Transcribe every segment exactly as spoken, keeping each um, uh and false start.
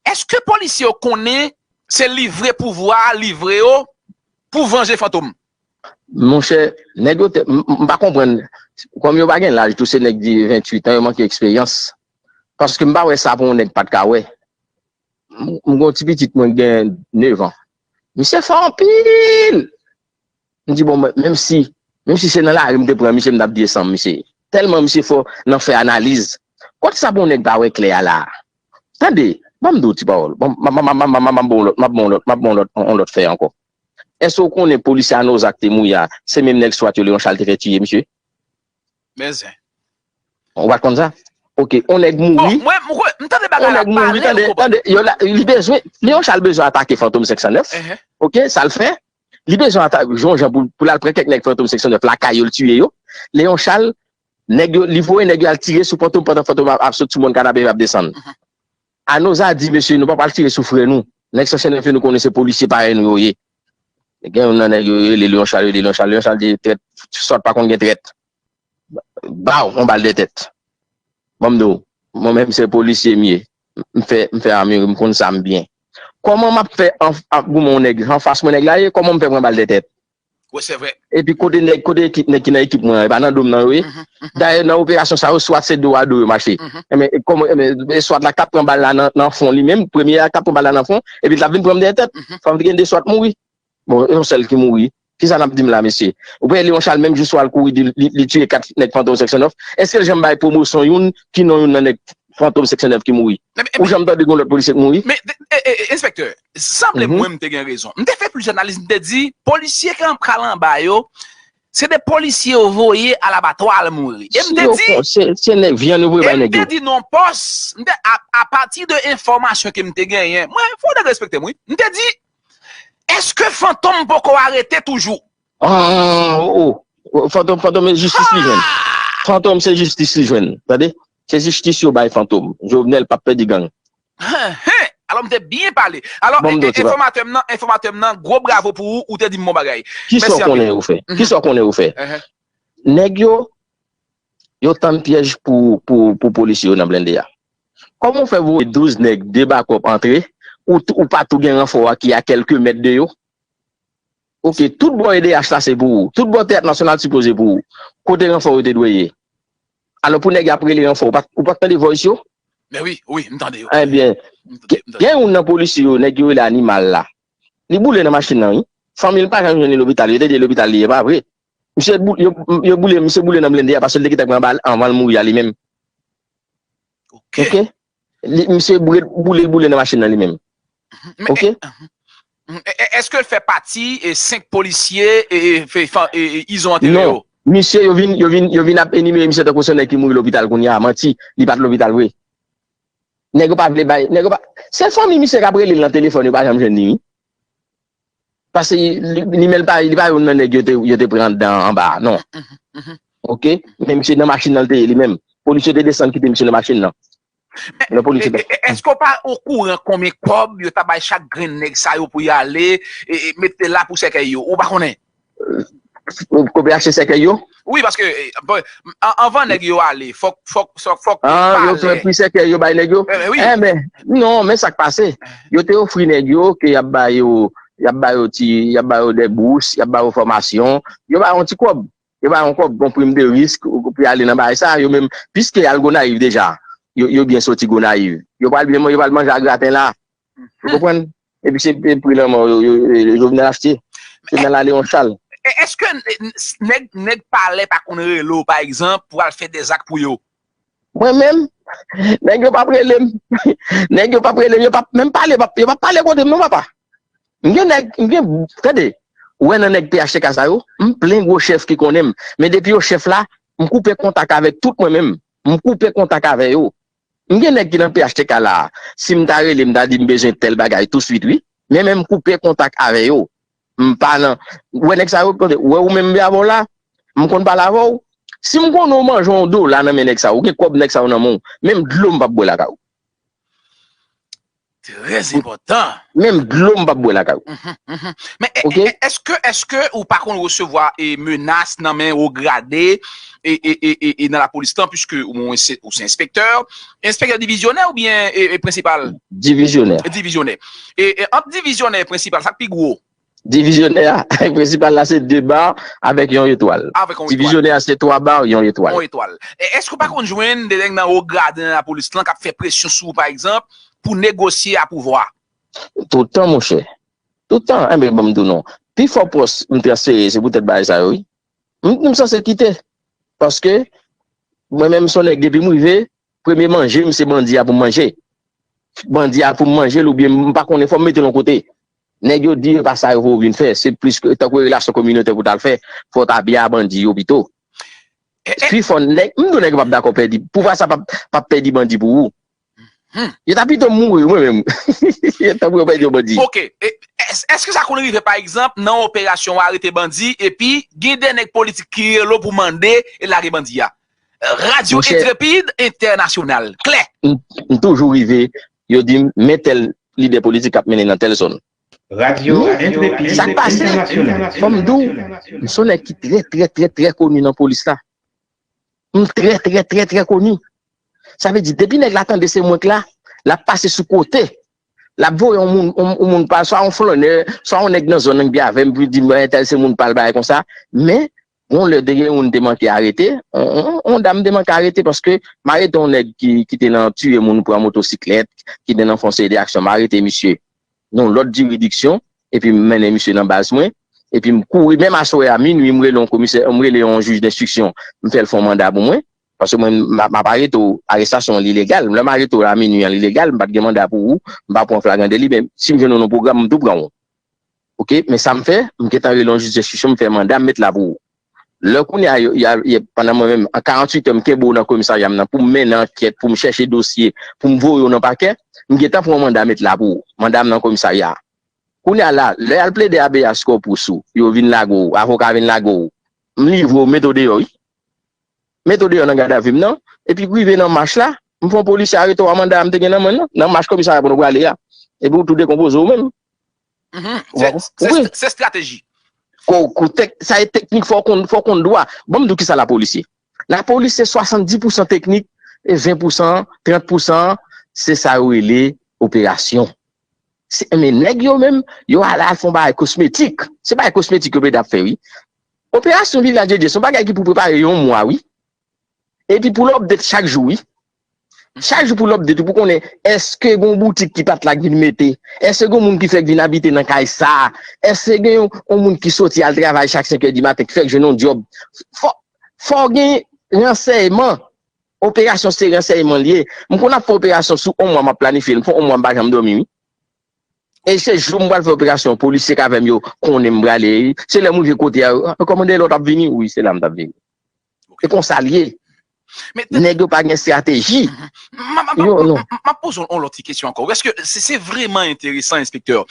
Èske polisye yo konnen se livre pouvwa a livre yo pou vanje Fantom? Monchè, nèg yo te, m, m pa konprann, kòm yo pa gen laj tou, se nèg de venntuit an, yo manke eksperyans. Paske m pa wè sa pou yon nèg pa t ka wè. M, m gen yon ti pitit mwen ki gen nèf an. Misye fò anpil. M di bon, menm si, menm si se nan lari m te pran misye, m t ap desann misye. Tèlman misye fò nan fè analiz. Kote sa pou yon nèg pa wè klè a la? Tande, ban m di w ti pawòl. M ap ba w lòt, m ap ba w lòt, m ap ba w lòt, yon lòt fè ankò. Èske w konnen polisye Anoza ki te mouri a, se menm nèg swat yo Leon Charles te fè tiye misye? Men zen. Ou pa t konn sa? Ok, yon nèg mouri. Bon, mwen, mwen, m tande bagay la pale, tande, tande, yo la, li bezwen, Leon Charles bezwen atake Fantom senk san nèf. Ok, sa l fè? Li bezwen atake, yon jan pou, pou l al pran kèk nèg Fantom senk san nèf lakay yo, l tiye yo. Leon Charles, nèg yo, li voye nèg yo al tire sou Fantom pandan Fantom ap, ap sot sou mòn Kanapevè ap desann. Anoza di, mesye, nou pa pral tire sou frè nou. Nèg senk san nèf yo, nou konnen se polisye parèy nou yo ye. Gen youn nan nèg yo, yo rele Leon Charles, yo rele Leon Charles. Leon Charles di, trèt, swat pa konn gen trèt. Baw, yon bal dè tèt. Ban m di w, mwen menm se polisye m ye. M fè, m fè ame, m konn sa m byen. Kòman m ap fè an, ap goumen yon nèg, anfas mwen nèg la ye, kòman m fè pran bal dè tèt? Wi, se vre. Epi kote nèg, kote ekip nèg ki nan ekip mwen an, e pa nan do m nan yo ye. Dayè nan operasyon sa yo, swat se do a do yo mache. Enben, e kòman, enben, e swat la k t ap pran bal la nan, nan fwon li menm, premye a k t ap pran bal la nan fwon, epi l t ap vin pran m dèyè tèt. Fanm te gen de swat mouri. Bon, yon sèl ki mouri. Kisa n ap di m la, mesye? Ou pa wè Leon Charles, menm jou swa l kouri di, li, li tiye kat nèg Fantom senk san nèf. Èske l janm bay pwomosyon youn ki non youn nan nèg Fantom senk san nèf ki mouri? Ou janm tande gen yon lòt polisye ki mouri? Men, enspektè, sanble mwen m te gen rezon. M te fè plizyè analiz, m te di, polisye k ap pral anba yo, se de polisye yo voye alabatwa al mouri. E m te di, se nèg vyann yo voye bay nèg yo. E m te di non pòs, m te, a, apati de enfòmasyon ke m te genyen, mwen, fò w respekte m, wi. M te di, èske Fantom poko arete toujou? Ah, oh, oh. Fantom, Fantom se jistis li jwenn. Fantom se jistis li jwenn. Tande? Se jistis yo bay Fantom. Jovenel p ap pèdi gang. Alò, m te byen pale. Alò, enfòmatè m nan, enfòmatè m nan, gwo bravo pou ou, ou te di m bon bagay. Kisa w konnen yo fè? Kisa w konnen yo fè? Nèg yo, yo tann pyèj pou, pou, pou polisye yo nan blende a. Kòman w fè voye douz nèg, de bakòp antre, ou, ou pa tou gen ranfò a ki a kèlke mèt de yo? Ok, tout bò E D H la se pou ou. Tout bò Teyat Nasyonal sipoze pou ou. Kote ranfò yo te dwe ye? Alò pou nèg y ap rele ranfò, ou pa, ou pa t tande voice yo? Men wi, wi, m tande yo. Ebyen, gen youn nan polisye yo, nèg yo rele Animal la. Li boule nan machin nan, wi. Fanmi l pa janm jwenn li lopital, yo te di lopital li ye, pa vre. Misye, yo, yo boule, misye boule nan blende a paske l te gentan pran bal anvan l mouri a li menm. Ok. Misye boule, boule, boule nan machin nan li menm. Ok. Èske l fè pati e senk polisye e, e, izon antere yo? Non. Misye, yo vin, yo vin, yo vin ap enimere misye tankou se yon nèg ki mouri lopital kounye a. Manti, li pa t lopital vre. Nèg yo pa vle bay, nèg yo pa, se fanmi misye k ap rele l nan telefòn, yo pa janm jwenn li, wi. Paske li, li menm pa, li pa youn nan nèg yo te, yo te pran anndan anba a, non. Ok? Men misye nan machin nan l te ye li menm. Polis yo te desann kite misye nan machin nan. Nan polis yo te. Èske w pa okouran konbyen kòb yo ta bay chak grenn nèg sa yo pou y ale e, e mete la pou sèkèy yo? Ou pa konnen? Pou achte sèkèy yo? Wi, paske anvan nèg yo ale, fòk, fòk, fòk, fòk. Ah, yo fè pri sèkèy yo bay nèg yo? Enben, non, men sa k pase. Yo te ofri nèg yo ke y ap ba yo, y ap ba yo ti, y ap ba yo de bous, y ap ba yo fòmasyon. Yo ba yo yon ti kòb. Yo ba yo yon kòb, yon prim de risk, pou y ale nan bagay sa. Yo menm, piske y al Gonayiv deja, yo, yo byen soti Gonayiv. Yo pral byen, yo pral manje a graten la. Ou konprann? Epi se pri lanmò yo, yo, yo, Jovenel achte. Jovenel ale yon chal. Èske nèg, nèg palè pa konn rele w, pa egzanp, pou al fè dèzak pou yo? Mwen menm, nèg yo p ap rele m. Nèg yo p ap rele m, yo p ap menm pale, yo p ap pale kote m non, papa. M gen nèg, m gen, tande, ou wè nan nèg P H T K sa yo, m plen gwo chèf ki konnen m. Men depi yo chèf la, m koupe kontak avèk tout mwen menm. M koupe kontak avè yo. M gen nèg ki nan P H T K la a. Si m ta rele, m ta di m bezwen tèl bagay touswit, wi. Men, men m koupe kontak avè yo. M pa nan, ou wè nèg sa yo, tande, ou wè ou menm m avè w la, m konn pale avè w. Si m konnen w manje yon dola nan men nèg sa yo, ou gen kòb nèg sa yo nan men w, menm dlo m p ap bwè lakay ou. Trè enpòtan. Menm dlo m p ap bwè lakay ou. Men èske, èske ou pa konn resevwa e, menas nan men wo grade e, e, e, e, e nan lapolis lan, piske ou, ou se enspektè, enspektè divizyonè oubyen e, e, prensipal? Divizyonè. Divizyonè. E, e ant divizyonè e prensipal, sa k pi gwo? Divizyonè a, prensipal la se de ba avèk yon etwal. Avèk yon etwal. Divizyonè a se twa ba, yon etwal. Yon etwal. E èske ou pa konn jwenn de nèg nan wo grade nan lapolis lan k ap fè presyon sou ou, pa egzanp, pou negosye a pouvwa? Toutan, monchè. Toutan. Enben, ban m di w non. Pi fò pòs m transfere, se poutèt bagay sa yo, wi. M, m sanse kite. Paske, mwen menm, se yon nèg, depi m rive, premye manje m, se bandi a pou m manje. Bandi a pou m manje l, oubyen m pa konnen, fò m mete l yon kote. Nèg yo di, e pa sa yo vle w vin fè. Se plis ke, tankou relasyon kominotè pou w t al fè, fò w ta byen a bandi yo pito. Pi fò nèg, m di w nèg yo p ap dakò pèdi. Pouvwa sa p ap, p ap pèdi bandi pou ou. Yo ta pito mouri, mwen menm. Yo ta pito pèdi yon bandi. Ok. E, èske sa konn rive, pa egzanp, nan operasyon w arete bandi, epi gen de nèg politik ki rele w pou mande e lage bandi a? Radyo Entrepid Entènasyonal. Klè. M toujou rive, yo di m, men tèl lidè politik k ap mennen nan tèl zòn. Radyo Entrepid Entènasyonal. Fò m di w, m se yon nèg ki trè, trè, trè, trè koni nan polis la. M trè, trè, trè, trè koni. Sa vle di, depi nèg la tande se mwen k la, l ap pase sou kote. L ap voye yon moun, yon, yon moun pa, swa yon flannè, swa yon nèg nan zòn nan ki avè m, pou di, mwen, entèl se moun pa l, bagay konsa. Men, yon lè, te gen yon moun te manke arete, yon, yon, yon dam te manke arete, paske m arete yon nèg ki, ki te nan tiye moun pran motosiklèt, ki te nan fè yon seri de aksyon, m arete misye nan yon lòt jiridiksyon, epi m mennen misye nan baz mwen, epi m kouri, menm aswè a, minwi, m rele yon komisè, m rele yon jij denstriksyon, m fè l fè yon manda pou mwen, paske mwen, m ap, m ap arete w, arestasyon an, li legal, lè m arete w a minwi an, li legal, m pa t gen manda pou ou, m pa pran w flagran deli, men si m jwenn ou nan pwogram, m tou pran w. Ok, men sa m fè, m gentan rele yon jij denstriksyon, m fè manda, m met la pou ou. Lè kounye a, yo, y a, y a, pandan mwen menm, an karanntuit è, m kenbe w nan komisarya m nan pou m mennen ankèt, pou m chèche dosye, pou m voye w nan pakè, m gentan pran manda met la pou ou. Manda m nan komisarya a. Kounye a la, lè y al plede habeas corpus ou, yo vin lage w, avoka vin lage w, m livre w, mete w deyò, wi. Mete w deyò nan gadavi m nan, epi rive nan mach la, m fè yon polisye arete w a manda a m te gen nan men l lan, nan mach komisarya pou nou prale a. Epi w tou dekonpoze w menm. Se, se, se estrateji. Ko, ko, tek, sa e teknik, fò w konn, fò w konn dwa. Bon, m di w kisa lapolis ye. Lapolis se swasanndis pousan teknik e ven pousan, trant pousan, se sa yo rele operasyon. Se, men nèg yo menm, yo al, al fè yon bagay kosmetik. Se bagay kosmetik yo plede ap fè, wi. Operasyon Vilaj de Dye, se yon bagay ki pou prepare yon mwa, wi. Epi pou l update chak jou, wi. Chak jou pou l update, pou konnen èske gen yon boutik ki pa t la k vin mete, èske gen yon moun ki fèk vin abite nan kay sa, èske gen yon, yon moun ki soti al travay chak senk è di maten, ki fèk jwenn yon djòb. Fò, fò gen ransèyman. Operasyon se ransèyman l ye. M konn ap fè operasyon sou yon mwa m ap planifye l. M fè yon mwa m pa janm dòmi, wi. E se jou m pral fè operasyon, polisye k avè m yo konnen m prale. Se lè m rive kote a, yo, "Ah, kòmandè, lè w t ap vini?" Wi, se la m t ap vini. Se konsa l ye. Nèg yo pa gen estrateji. M ap poze yon lòt ti kesyon ankò. Èske se, se vrèman enteresan, enspektè.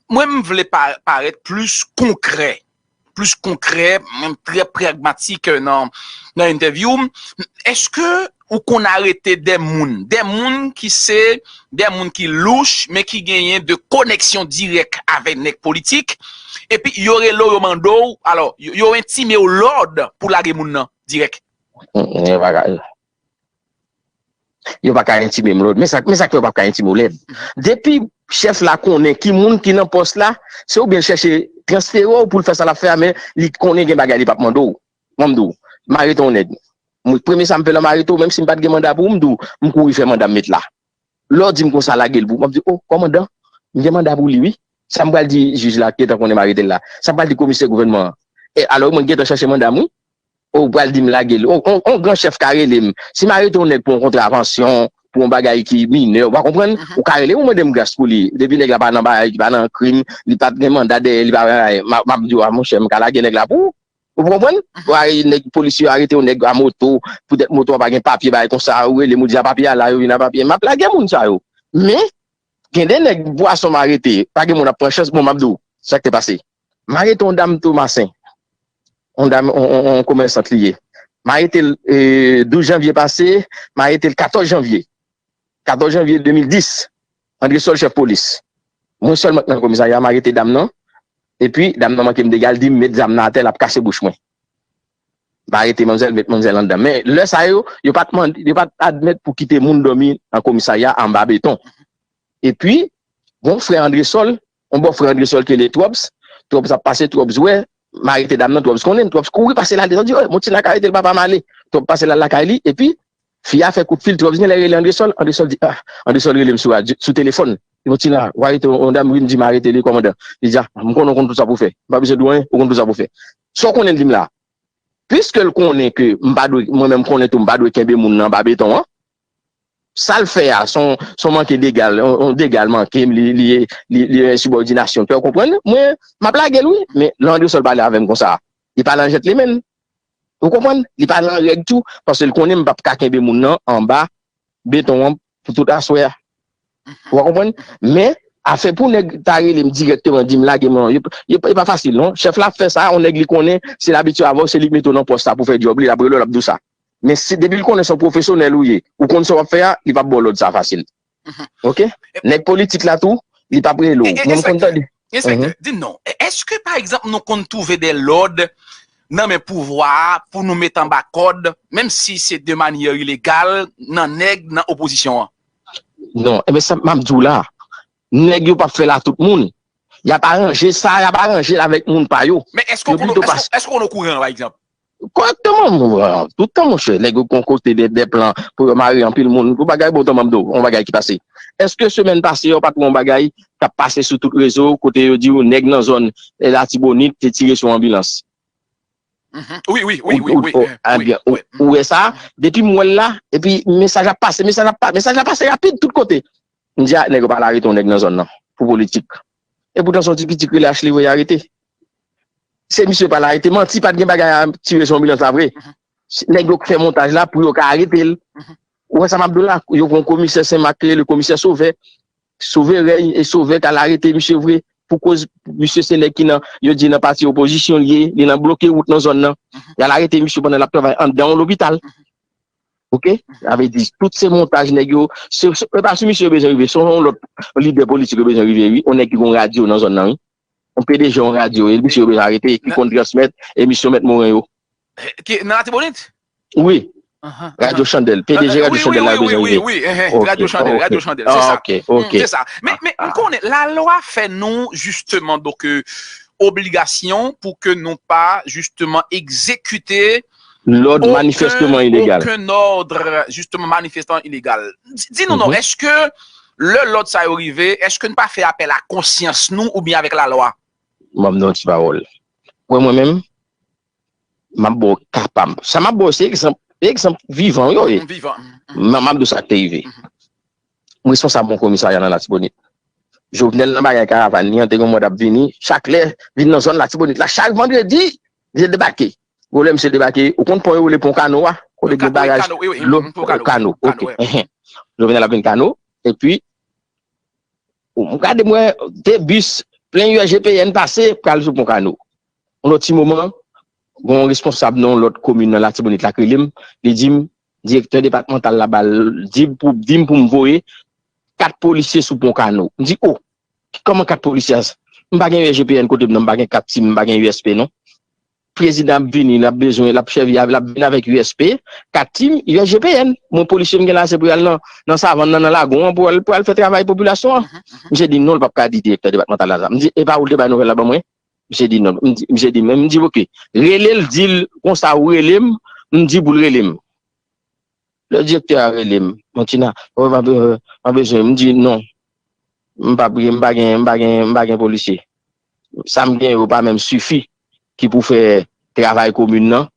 Mwen, m vle pa, parèt plis konkrè. Plis konkrè, menm trè pragmatik nan, nan entèvyou m. Èske ou konn arete de moun, de moun ki se de moun ki louch, men ki genyen de koneksyon dirèk avèk nèg politik, epi yo rele w, yo mande w, alò, yo, yo entime w lòd pou lage moun nan dirèk? Yo pa ka, yo pa ka entime m lòd. Men sa, men sa k fè yo p ap ka entime w lòd. Depi chèf la konnen ki moun ki nan pòs la, se oubyen l chèche transfere w pou l fè sa l ap fè a, men li konnen gen bagay li p ap mande w. Mwen m di w, m arete yon nèg. Mwen, premye sa m fè lè m arete w, menm si m pa t gen manda pou ou, m di w, m kouri fè manda m met la. Lè w di m konsa, lage l pou ou. M ap di, o, kòmandan, m gen manda pou li, wi. Sa m pral di jij la, ki gentan konnen m arete l la. Sa m pral di komisè gouvènman an. E alò, mwen gentan chèche manda m, wi. O, ou pral di m lage l. O, on, on gran chèf ka rele m. Si m arete yon nèg pou yon kontravansyon, pou yon bagay ki minè, ou pa konprann? Ou ka rele m, ou mande m gras pou li. Depi nèg la pa nan bagay, pa nan krim, li pa t gen manda dèyè, li pa, m ap, m ap di w, a, monchè, m ka lage nèg la pou ou. Ou konprann? Ou a, nèg polisye yo arete yon nèg a moto, poutèt moto a pa gen papye, bagay konsa, ou rele m, ou di a papye a la, yo vin a papye. M ap lage moun sa yo. Men, gen de nèg pwason m arete, pa gen moun ap pran chans, bon, m ap di w, sa k te pase. M arete yon dam Tomasen. Yon dam, yon, yon, yon komèsant li ye. M arete l, e, douz janvye pase, m arete l katòz janvye. Katòz janvye de mil dis. Andresol chèf polis. Mwen sèlman k nan komisarya, m arete dam nan. Epi, dam nan manke m dega, l di m met zam nan atè, l ap kase bouch mwen. M arete manmzèl, met manmzèl anndan. Men lè sa yo, yo pa t mande, yo pa t admèt pou kite moun dòmi nan komisarya anba beton. Epi, gon frè Andresol, yon bò frè Andresol ki rele Twòps. Twòps ap pase, Twòps wè, m arete dam nan, Twòps konnen, Twòps kouri pase l al desann, di, "Oy, Montina ka rete l, papa m ale." Twòps pase l al lakay li, epi fi a fè kout fil, Twòps genlè rele Andresol, Andresol di, ah, Andresol rele m sou radyo, sou telefòn. Li di, "Montina, w arete yon dam, wi, m di m arete li, kòmandan." Li di, "Ah, m konnen w konn tout sa pou w fè. M pa bezwen di w anyen, ou konn tout sa pou w fè." Sa w konnen l di m la. Piske l konnen ke m pa dwe, mwen menm m konnen tou, m pa dwe kenbe moun nan anba beton an. Sa l fè a, se yon, se yon manke dega, yon, yon dega l manke m, li, li, li, li yon ensibòdinasyon. Kè w konprann? Mwen, m ap lage l, wi. Men, lè Andresol pale avè m konsa, li pale an djentlemen. Ou konprann? Li pale an règ tou, paske l konnen m p ap ka kenbe moun nan anba beton an pou tout aswè a. Ou konprann? Men, afè pou nèg ta rele m dirèkteman, di m lage m, non, e, e, e pa fasil, non. Chèf la ap fè sa, yon nèg li konnen, se l abitye avè w, se li k mete w nan pòs sa pou fè djòb li, l ap rele w, l ap di w sa. Men si, depi l konnen se yon pwofesyonèl ou ye, ou konn sa w ap fè a, li p ap ba w lòd sa fasil. Oke? Nèg politik la tou, li p ap rele w. Mwen, m konn tande. Enspektè, di m non, èske, pa egzanp, nou konn twouve de lòd nan men pouvwa a pou nou met anba kòd, menm si se de manyè ilegal, nan nèg nan opozisyon an? Non, e ben sa m ap di w la. Nèg yo p ap fè l a tout moun. Y ap aranje sa, y ap aranje l avèk moun pa yo. Men èske w konn, èske, èske w konn okouran, pa egzanp? Kòrèkteman, tout tan, monchè, nèg yo gon kote de, de plan pou yo mare anpil moun. Pou bagay bon, tan m ap di w, yon bagay ki pase. Èske semèn pase yo pa t wè yon bagay k ap pase sou tout rezo, kote yo di w nèg nan zòn, eh, Latibonit te tire sou anbilans? Wi, wi, wi, wi, wi, wi. Ou wè sa, depi m wè l la, epi mesaj ap pase, mesaj ap pa-, mesaj la pase rapid tout kote. M di, a, nèg yo pa al arete yon nèg nan zòn nan, pou politik. E poutan se yon ti piti ki rele Ashley voye arete. Se misye pa al arete, manti, pa t gen bagay a tire sou anbilans la vre. Nèg yo fè montaj la pou yo ka arete l. Ou wè sa m ap di w la, yo gon komisè Senmak ki rele komisè Sovè. Sovè rèy e Sovè k al arete misye vre. Pou koz misye se nèg ki nan, yo di nan pati opozisyon li ye, li nan bloke wout nan zòn nan. Y al arete misye pandan l ap travay anndan yon lopital. Oke? Sa vle di, tout se montaj nèg yo. Se, se, e pa sou misye yo bezwen rive, se yon lòt lidè politik yo bezwen rive, wi. Yon nèg ki gon radyo nan zòn nan, wi. Yon P D G yon radyo, e misye yo bezwen arete, ki konn transmèt emisyon Mèt Moren yo. Ki, nan Latibonit? Wi. Radyo Chandèl. P D G Radyo Chandèl la, yo bezwen rive. Wi, wi, wi, wi, wi, wi, radyo Chandèl, radyo Chandèl, se sa. Se sa. Men, men, m konnen, lalwa fè nou, jisteman, donk, euh, obligasyon pou ke nou pa, jisteman, egzekite lòd manifesteman ilegal. Okenn òd, jisteman, manifesteman ilegal. Di, di nou non, èske lè lòd sa yo rive, èske n pa fè apèl a konsyans nou oubyen avèk lalwa? M ap di w yon ti pawòl. Wè mwen menm, m ap ba w ka pa m. Sa m ap ba w se egzanp, egzanp vivan yo ye. Vivan. M, m ap di w sa k te rive. M responsab yon komisarya nan Latibonit. Jovenel nan bagay karavàn li an, te gen yon mòd ap vini, chak lè vin nan zòn Latibonit la, chak vandredi, li te debake. Gwo lè misye debake, ou konn pon yo rele pon Kano a? Kote gen bagaj dlo, Kano, oke. Jovenel ap vin Kano, epi, ou, m gade m wè de bis plen U S G P N pase, pral sou pon Kano. Yon lòt ti moman, gon responsab nan yon lòt komin nan Latibonit la k rele m, li di m, direktè depatmantal la ba l, di pou, di m pou m voye kat polisye sou pon Kano. M di, o, kòman kat polisye a? M pa gen U S G P N kote m nan, m pa gen kat tim, m pa gen U S P non. Prezidan ap vini, l ap bezwen, l ap sèvi, l ap vin avèk U S P, kat tim, U S G P N. Mwen, polisye m gen la, se pou y al nan, nan savann nan, nan lagon an, pou al, pou al fè travay popilasyon an. Misye di, non, l p ap ka di direktè depatmantal la sa. M di, e pa ou l te bay nouvèl la ban mwen? Misye di, non. M di, misye di, men m di, oke. Rele l, di l, konsa ou rele m, m di pou l rele m. Lè direktè a rele m, Montina, o, m ap, m ap bezwen, m di non. M pa, m pa gen, m pa gen, m pa gen polisye. Sa m gen yo pa menm sifi ki pou fè travay komin nan.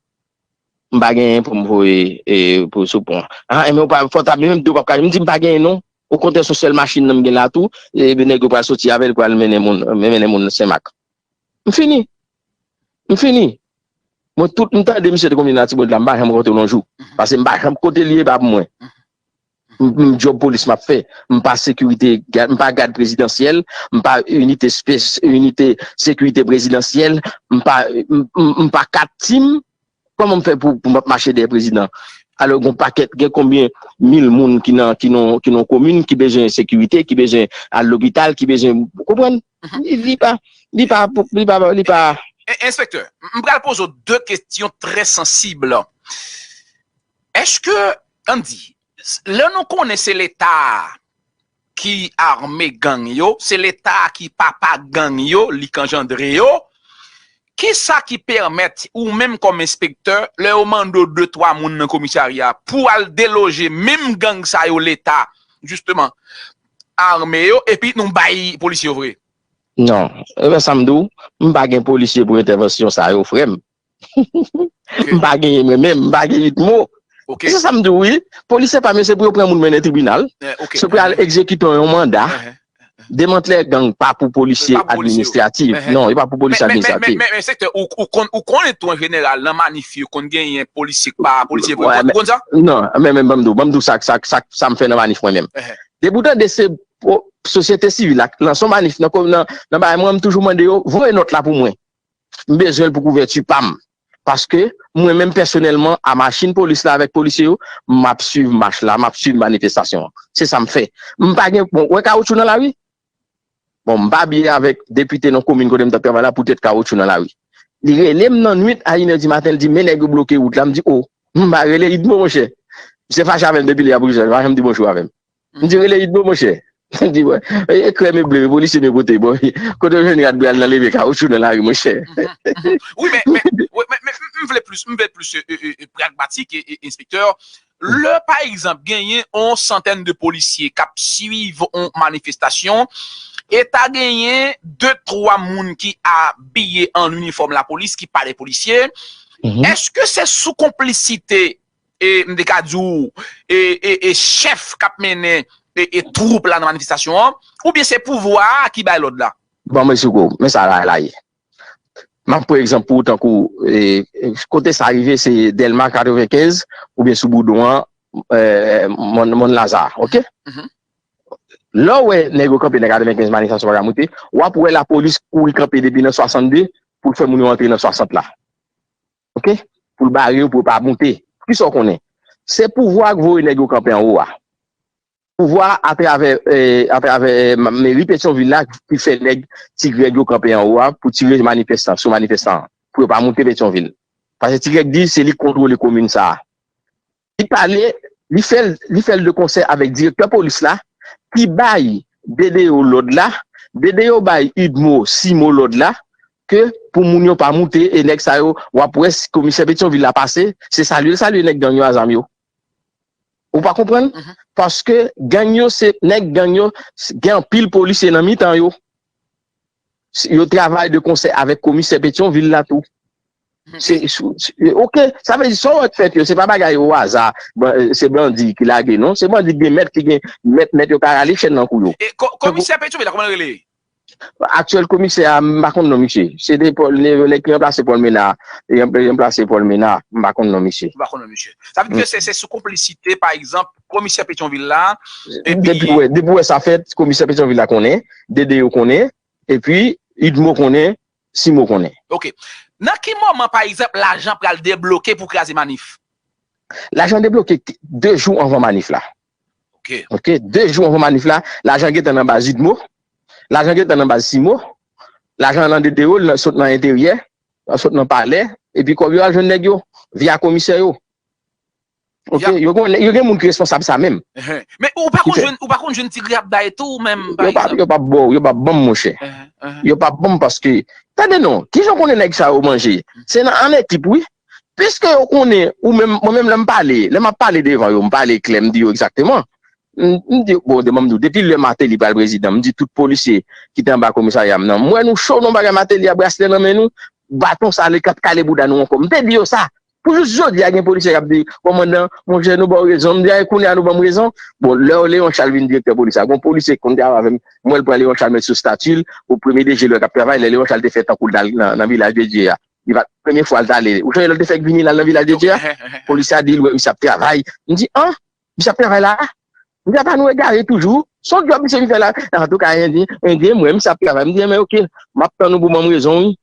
M pa genyen pou m voye, e, pou sou pon an. A, enben, ou pa, fò ta menm di w p ap ka, m di m pa genyen non. Okontrè, se sèl machin nan m gen la tou, e, nèg yo pral soti avè l, pral mennen moun, mennen moun Senmak. M fini. M fini. Mwen, tout, m tande misye te konbyen nan Latibonit la, m pa janm rankontre l yon jou. Paske m pa janm, kote l ye pa pou mwen. M, m djòb polis m ap fè. M pa sekirite, gad, m pa gad prezidansyèl, m pa inite spes-, inite sekirite prezidansyèl, m pa, m, m, m pa kat tim. Kòman m fè pou, pou m ap mache dèyè prezidan? Alò, gen pakèt, gen konbyen mil moun ki nan, ki nan, ki nan komin, ki bezwen sekirite, ki bezwen al lopital, ki bezwen, ou konprann? Li, li pa, li pa, li pa, li pa. Enspektè, m pral poze w de kesyon trè sansib. Èske, ann di, lè nou konnen se Leta ki ame gang yo, se Leta ki papa gang yo, li k anjandre yo, kisa ki pèmèt ou menm kòm enspektè, lè yo mande w de twa moun nan komisarya pou al deloje menm gang sa yo Leta, jisteman, ame yo, epi nou bay polisye yo vre? Non, e sa m di w, m pa gen polisye pou entèvansyon sa yo, frè m. M pa genyen mwen menm, m pa gen UDMO. Se sa m di w, wi. Polisye pa m yo, se pou yo pran moun mennen tribinal. Se pou yo al egzekite yon manda. Demantle gang pa pou polisye administratif. Non, e pa pou polisye administratif. Men, men, men, men, enspektè, ou, ou konn, ou konnen tou an jeneral, nan manif, yo konn genyen polisye k pa polisye vre. Ou konn sa? Non, men, men, ban m di w, ban m di w sa, sa, sa, sa m fè nan manif mwen menm. Depi w tande se sosyete sivil la k lanse yon manif nan, nan, nan bagay, mwen, m toujou mande yo, voye nòt la pou mwen. M bezwen l pou kouvèti pa m. Paske mwen menm pèsonèlman, a machin polis la avèk polisye yo, m ap swiv mach la, m ap swiv manifestasyon an. Se sa m fè. M pa gen, bon, wè kawotchou nan lari? Bon, m pa byen avèk depite nan komin kote m t ap travay la poutèt kawotchou nan lari. Li rele m nan nwit a inè di maten, li di, men nèg yo bloke wout la. M di, o, m pa rele UDMO, monchè. Misye fache avè m depi lè a pou sa, li pa janm di bonjou avè m. M di, rele UDMO, monchè. M di, wè, e krèm e ble, polisye nou pote, bon, kote w jwenn rad ble al nan leve kawotchou nan lari, monchè. Wi, men, men, wi, men, men, m vle plis, m vle plis, e, e, e, pragmatik, e, e, enspektè. Lè, pa egzanp, genyen yon santèn de polisye k ap swiv yon manifestasyon, e ta genyen de, twa moun ki abiye an inifòm lapolis, ki pa de polisye, èske se sou konplisite e, m te ka di w, e, e, e chèf k ap mennen, e, e twoup la nan manifestasyon an, oubyen se pouvwa a ki bay lòd la? Bon, men sou kou, men sa la, la ye. M ap pran egzanp pou ou, tankou, e, e, kote sa rive, se Dèlma katrevenkenz, oubyen sou Boudon an, e, Mòn, Mòn Laza, oke? Lè w wè nèg yo kanpe nan katrevenkenz, manifestasyon pa ka moute, w ap wè lapolis kouri kanpe depi nan swasannde pou l fè moun yo antre nan swasant la. Oke? Pou l bare yo, pou yo pa moute. Kisa w konnen? Se pouvwa a k voye nèg yo kanpe anwo a. Pouvwa a atravè, e, atravè, e, meri Petyonvil la ki fè nèg Ti Grèg yo kanpe anwo a pou tire manifestan, sou manifestan an, pou yo pa moute Petyonvil. Paske Ti Grèg di se li k kontwole komin sa a. Li pale, li fè l, li fè l de konsè avèk direktè polis la, ki bay DDO lòd la, DDO bay UDMO, CIMO lòd la, ke pou moun yo pa moute, e nèg sa yo, w ap wè komisè Petyonvil la pase, se salye l salye nèg gang yo a zam yo. Ou pa konprann? Paske gang yo se, nèg gang yo, gen anpil polisye nan mitan yo. Yo travay de konsè avèk komisè Petyonvil la tou. Se, se, se, oke, sa vle di sa w wè k fèt yo, se pa bagay o aza, se bandi ki lage, non, se bandi k gen mèt, ki gen mèt, mèt yo ka rale chèn nan kou yo. E komisè Petyonvil la, kòman l rele? Aktyèl komisè a, m pa konn non misye. Se de Paul, nèg ki ranplase Paul Ménard, ranplase Paul Ménard, m pa konn non misye. M pa konn non misye. Sa vle di ke se, se sou konplisite, pa egzanp, komisè Petyonvil la, epi... Depi w wè, depi w wè sa fèt, komisè Petyonvil la konnen, DDO konnen, epi UDMO konnen, CIMO konnen. Oke. Nan ki moman, pa egzanp, lajan pral debloke pou kraze manif? Lajan debloke de jou anvan manif la. Oke. Oke, de jou anvan manif la, lajan gentan nan baz UDMO, lajan gentan nan baz CIMO, lajan nan DDO, l sot nan enteryè, l sot nan palè, epi kòb yo al jwenn nèg yo, via komisè yo. Oke, yo gen, yo gen moun ki responsab sa menm. Men ou pa konn jwenn, ou pa konn jwenn Ti Grèg ap bay tou menm, pa egzanp? Yo p ap ba w, yo p ap ban m, monchè. Yo p ap ban m paske, tande non, kijan w konnen nèg sa yo manje? Se nan an ekip, wi. Piske yo konnen, ou menm, mwen menm lè m pale, lè m ap pale devan yo, m pale klè, m di yo egzakteman. M, m di, bon, depi m di w, depi lè Martelly pral prezidan, m di tout polisye ki te anba komisarya m nan, m wè nou cho nan bagay Martelly a, braslè nan men nou, baton sale k ap kale bouda nou ankò. M te di yo sa. Pou jis jodi a, gen polisye k ap di, kòmandan, monchè, nou ba w rezon. M di, a, kounye a nou ban m rezon. Bon, lè Léon Charles vin direktè polis la, gen yon polisye ki konn travay avè m, m wè l pran Léon Charles met sou stati l, o premye deje lè k ap travay, lè Léon Charles te fè tankou l t al nan, nan Vilaj de Dye a. Li pa t premye fwa l t ale. Ou sonje lè l te fèk vini la nan Vilaj de Dye a? Polisye a di l wè misye ap travay. M di, an? Misye ap travay la? M di, apa nou egare toujou? Se yon djòb misye vin fè la? Antouka, Endyen, Endyen, m wè misye ap travay. M di, enben, oke, m ap tann ou pou ban m rezon, wi.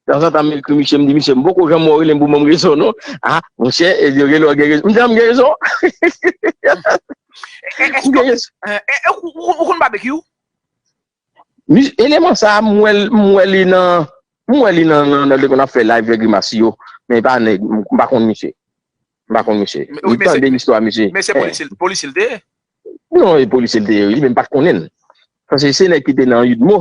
Tanzantan, m ekri misye, m di, "Misye, m poko janm wè w rele m pou ban m rezon, non." "Ah, monchè, e, yo rele w, gen rezon." M di, "Ah, m gen rezon." M gen rezon. Ou konn Babekyou? Eleman sa a, m wè l, m wè li nan, m wè li nan, nan, nan, lè konn ap fè live, fè grimas yo. Men e pa nèg, m pa konn misye. M pa konn misye. Li tande istwa misye. Men se polisye, polisye l te ye? Non, e polisye l te ye, wi, men m pa t konnen l. Paske se nèg ki te nan UDMO.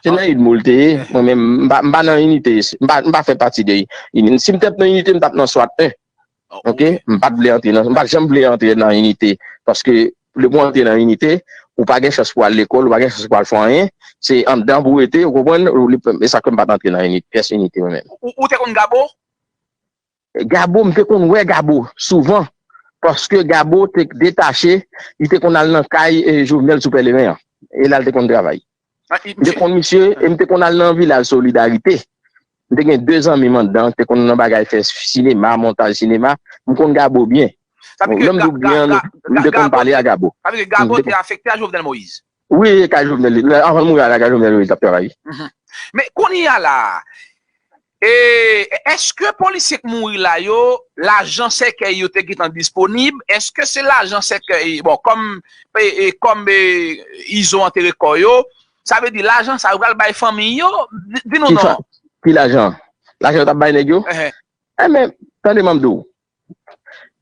Se nan UDMO l te ye. Mwen menm, m pa, m pa nan inite, m pa, m pa fè pati de UNIT. Si m t ap nan inite, m t ap nan swat en. Ok? M pa t vle antre nan, m pa t janm vle antre nan inite. Paske lè pou antre nan inite, ou pa gen chans pou al lekòl, ou pa gen chans pou al fè anyen. Se anndan pou rete, ou konprann? E sa k fè m pa t antre nan inite, pyès inite mwen menm. Ou, ou te konn Gabo? Gabo, m te konn wè Gabo souvan, paske Gabo te detache, li te konn al nan kay, e, Jovenel sou Pèleren an. E la l te konn travay. M te konn misye, e m te konn al nan vilaj Solidarite. M te gen de zanmi m anndan, te konn nan bagay fè sinema, montaj sinema. M konn Gabo byen. Lè m di w byen, m te konn pale a Gabo. Sa vle di Gabo te afekte a Jovenel Moïse? Wi, kay Jovenel, anvan l mouri a, la kay Jovenel Moïse l t ap travay. Men kounye a la, E, èske polisye k mouri la yo, lajan sèkèy yo te gentan disponib? Èske se lajan sèkèy, bon, kòm, e, e, kòm, e, Izo antere kò yo, sa vle di lajan sa yo pral bay fanmi yo? Di, di nou non. Ki lajan? Lajan yo t ap bay nèg yo? Enben, tande m ap di w.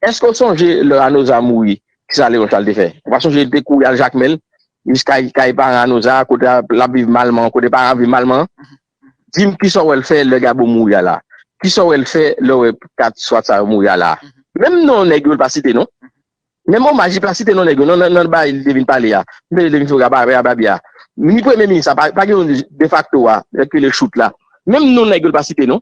Èske w sonje lè Anoza mouri, kisa Leon Charles te fè? Ou pa sonje li te kouri al Jakmèl, jiska kay paran Anoza, kote l ap viv malman, kote paran ap viv malman an? Di m kisa w wè l fè lè Gabo mouri a la? Kisa w wè l fè lè w wè kat swat sa yo mouri a la? Menm non nèg yo l pa site non. Menm omaj li pa site non nèg yo nan, nan, nan bagay li te vin pale a. Li te vin fè bagay a, bagay a. Ni premye minis la, pa, pa gen yon defakto a, nèg ki rele Choute la. Menm non nèg yo l pa site non.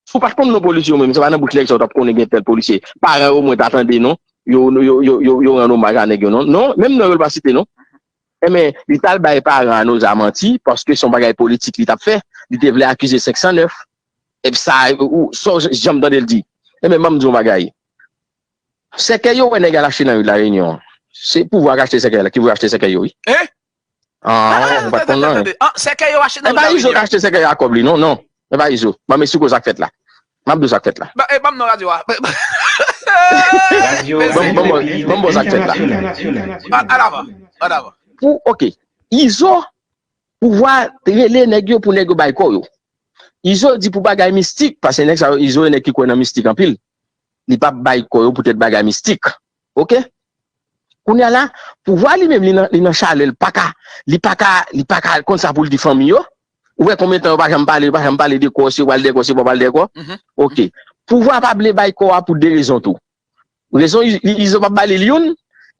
Si w pa t konn non polisye yo menm, se pa nan bouch nèg sa yo t ap konnen gen tèl polisye. Paran yo omwen ta tande non. Yo, yo, yo, yo, yo rann omaj a nèg yo non. Non, menm non yo l pa site non. Enben, li t al bay paran Anoza manti, paske se yon bagay politik li t ap fè. Li te vle akize senk san nèf. Epi sa, ou, sa w janm tande l di. Enben, ban m di w yon bagay. Sèkèy yo wè nèg al achte nan ri Larenyon an. Se pouvwa k achte sèkèy la, ki vle achte sèkèy yo, wi. Hein? Ah, ou pa t konn nan. Sèkèy yo achte nan ri Larenyon. E pa Izo k achte sèkèy a kòb li, non, non. E pa Izo. Ban m esplike w sa k fèt la. M ap di w sa k fèt la. Ban m, ban m non radyo a. Ban m, ban m, ban m ba w sa k fèt la. An avan, an avan. Pou, ok. Izo, pouvwa rele nèg yo pou nèg yo bay kò yo. Izo di pou bagay mistik, paske nèg sa yo, Izo e nèg ki kwè nan mistik anpil. Li p ap bay kò yo poutèt bagay mistik. Ok? Kounye a la, pouvwa li menm, li nan, li nan chalè, li pa ka, li pa ka, li pa ka konn sa pou l di fanmi yo. Ou wè konbyen tan yo pa janm pale, yo pa janm pale de kò, se pral de kò, se pa pral de kò. Ok. Pouvwa pa vle bay kò a pou de rezon tou. Rezon, Izo p ap ba li l youn,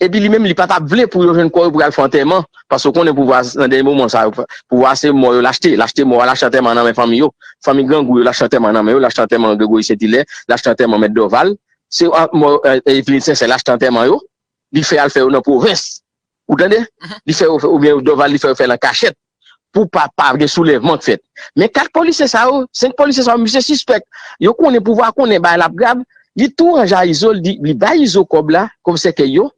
epi li menm, li pa t ap vle pou yo jwenn kò yo pou y al fè antèman. Paske w konnen pouvwa nan dènye moman sa, pouvwa se mò yo l achte, l achte mò a, l achte antèman nan men fanmi yo. Fanmi grangou yo, l achte antèman nan men yo, l achte antèman Gregory Saint Hilaire, l achte antèman Mèt Dorval. Se mò Eveline Sensèl, l achte antèman yo. Li fè al fè yo nan pwovens. Ou tande? Li fè yo fè, oubyen Dorval, li fè yo fè l an kachèt. Pou pa, pa gen soulèvman k fèt. Men kat polisye sa yo, senk polisye sa yo, misye sispèk. Yo konnen pouvwa, konnen bagay la ap grav. Li tou ranje a Izo, li di, li bay Izo kòb la, kòb sèkèy yo.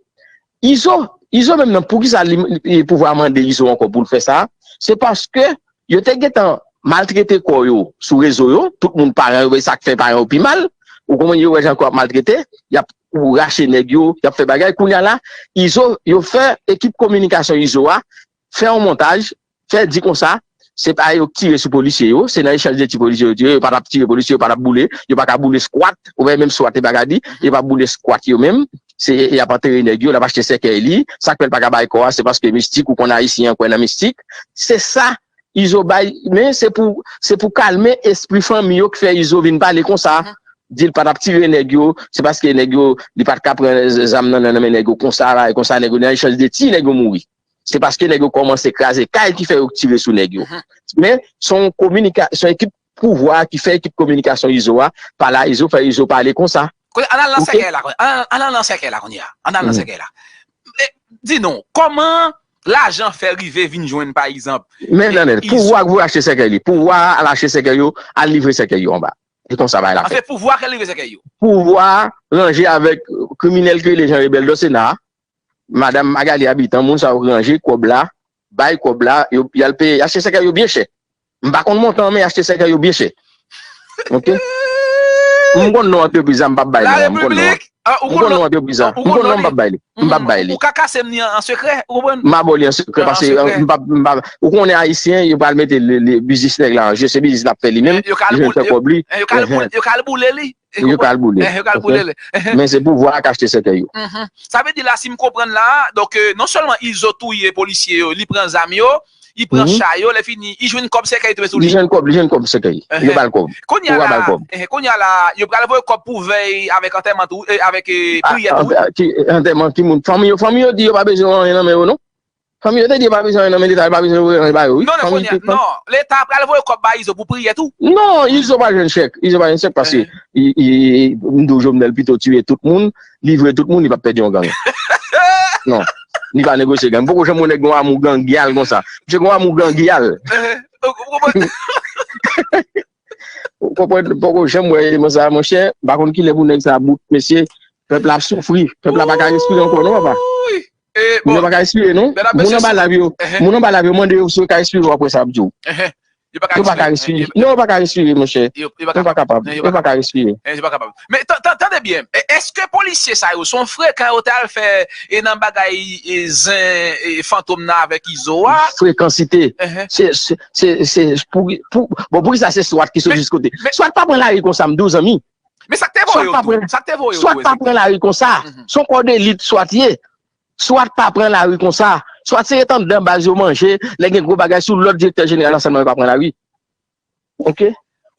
Izo, Izo menm nan, poukisa li, li, pouvwa mande Izo ankò pou l fè sa? Se paske yo te gentan maltrete kò yo sou rezo yo, tout moun paran yo, sa k fè paran yo pi mal. Ou konprann, yo wè jan kò ap maltrete, y ap rache nèg yo, y ap fè bagay. Kounye a la, Izo, yo fè ekip kominikasyon Izo a, fè yon montaj, fè di konsa, se pa yo k tire sou polisye yo, se nan echanj de tir polisye yo tire, yo pa t ap tire polisye, yo pa t ap boule, yo pa ka boule skwat, ou wè menm skwat yo pa ka di, yo pa boule skwat yo menm, se, y ap antere nèg yo, l ap achte sèkèy li, sa k fè l pa ka bay kò a, se paske mistik, ou konn ayisyen an kwè nan mistik, se sa Izo bay, men se pou, se pou kalme espri fanmi yo k fè Izo vin pale konsa, di l pa t ap tire nèg yo, se paske nèg yo, li pa t ka pran zam nan, nan, nan men nèg yo konsa, bagay konsa, nèg yo nan echanj de tir, nèg yo mouri. Se paske nèg yo kòmanse kraze kay ki fè yo tire sou nèg yo. Men, se yon kominika-, se yon ekip pouvwa ki fè ekip kominikasyon Izo a, pale a Izo, fè Izo pale konsa. Kounye a, ann al nan sèkèy la, kounye a. Ann al, ann al nan sèkèy la, kounye a. Ann al nan sèkèy la. E, di nou, kòman lajan fè rive vin jwenn, pa egzanp, Men, e, Daniel, Izo? Pouvwa k voye achte sèkèy li. Pouvwa a al achte sèkèy yo, al livre sèkèy yo anba. Se konsa bagay la fèt. Anfen, pouvwa k al livre sèkèy yo. Pouvwa ranje avèk kriminèl ki rele Jean Rebel Dosena a. Madanm Magali Habitant, moun sa yo ranje kòb la, bay kòb la, yo, y al peye, y achte sèkèy yo byen chè. M pa konn montan an, men y achte sèkèy yo byen chè. Ok? M konn non antrepriz la, m p ap bay non. M konn non. M konn non antrepriz la. M konn non, m p ap bay li. M p ap bay li. Ou ka kase m li an sekrè, ou konprann? M a ba w li an sekrè, paske m p ap, m p ap, ou konnen ayisyen, yo pral mete le, le biznis nèg la an je, se biznis l ap fè li menm, li jwenn fè kòb li. Yo ka al boule li. Yo ka al boule li. Men se pouvwa a k achte sèkèy yo. Sa vle di la, si m konprann la, donk, non sèlman Izo touye polisye yo, li pran zam yo, li pran cha yo, lè fini, li jwenn kòb sèkèy tou sou li. Li jwenn kòb, li jwenn kòb sèkèy. Yo ba l kòb. Kounye a la, kounye a la, yo pral voye kòb pou vèy avèk antèman tou, avèk priyè tou. Antèman ki moun? Fanmi yo, fanmi yo di yo pa bezwen anyen nan men yo non. Fanmi yo te di yo pa bezwen anyen nan men Leta, yo pa bezwen voye anyen ba yo wi. Non, non, kounye a, non, Leta pral voye kòb ba Izo pou priyè tou. Non, Izo pa jwenn chèk. Izo pa jwenn chèk paske m di w Jovenel pito tiye tout moun, livre tout moun, li p ap pèdi yon gang. Non, li pa negosye gang. Poko janm wè nèg gon amou gangyal konsa. Misye gon amou gangyal. Ou konprann? Poko janm wè eleman sa, monchè. M pa konn kilè pou nèg sa bout, mesye. Pèp la ap soufri. Pèp la pa ka respire ankò non, papa. Moun yo pa ka respire non. Moun anba lav yo, moun anba lav yo mande yo si yo ka respire, w ap wè sa y ap di w. Yo pa ka respire. Non, yo pa ka respire, monchè. Yo pa kapab. Yo pa ka respire. Men tande byen, èske polisye sa yo se yon frekan yo te al fè e nan bagay zen Fantom nan avèk Izo a? Frekansite. Se, se, se, se pou, pou, bon, poukisa se Swat ki sot jis kote? Swat pa pran lari konsa, m di w zanmi. Men sa k te voye yo tou. Sa k te voye yo tou. Swat pa pran lari konsa. Se yon kò delit Swat ye. Swat pa pran lari konsa. Swat se ret anndan baz yo manje, lè gen gwo bagay sou lòd direktè jeneral la sèlman yo pa pran lari. Ok?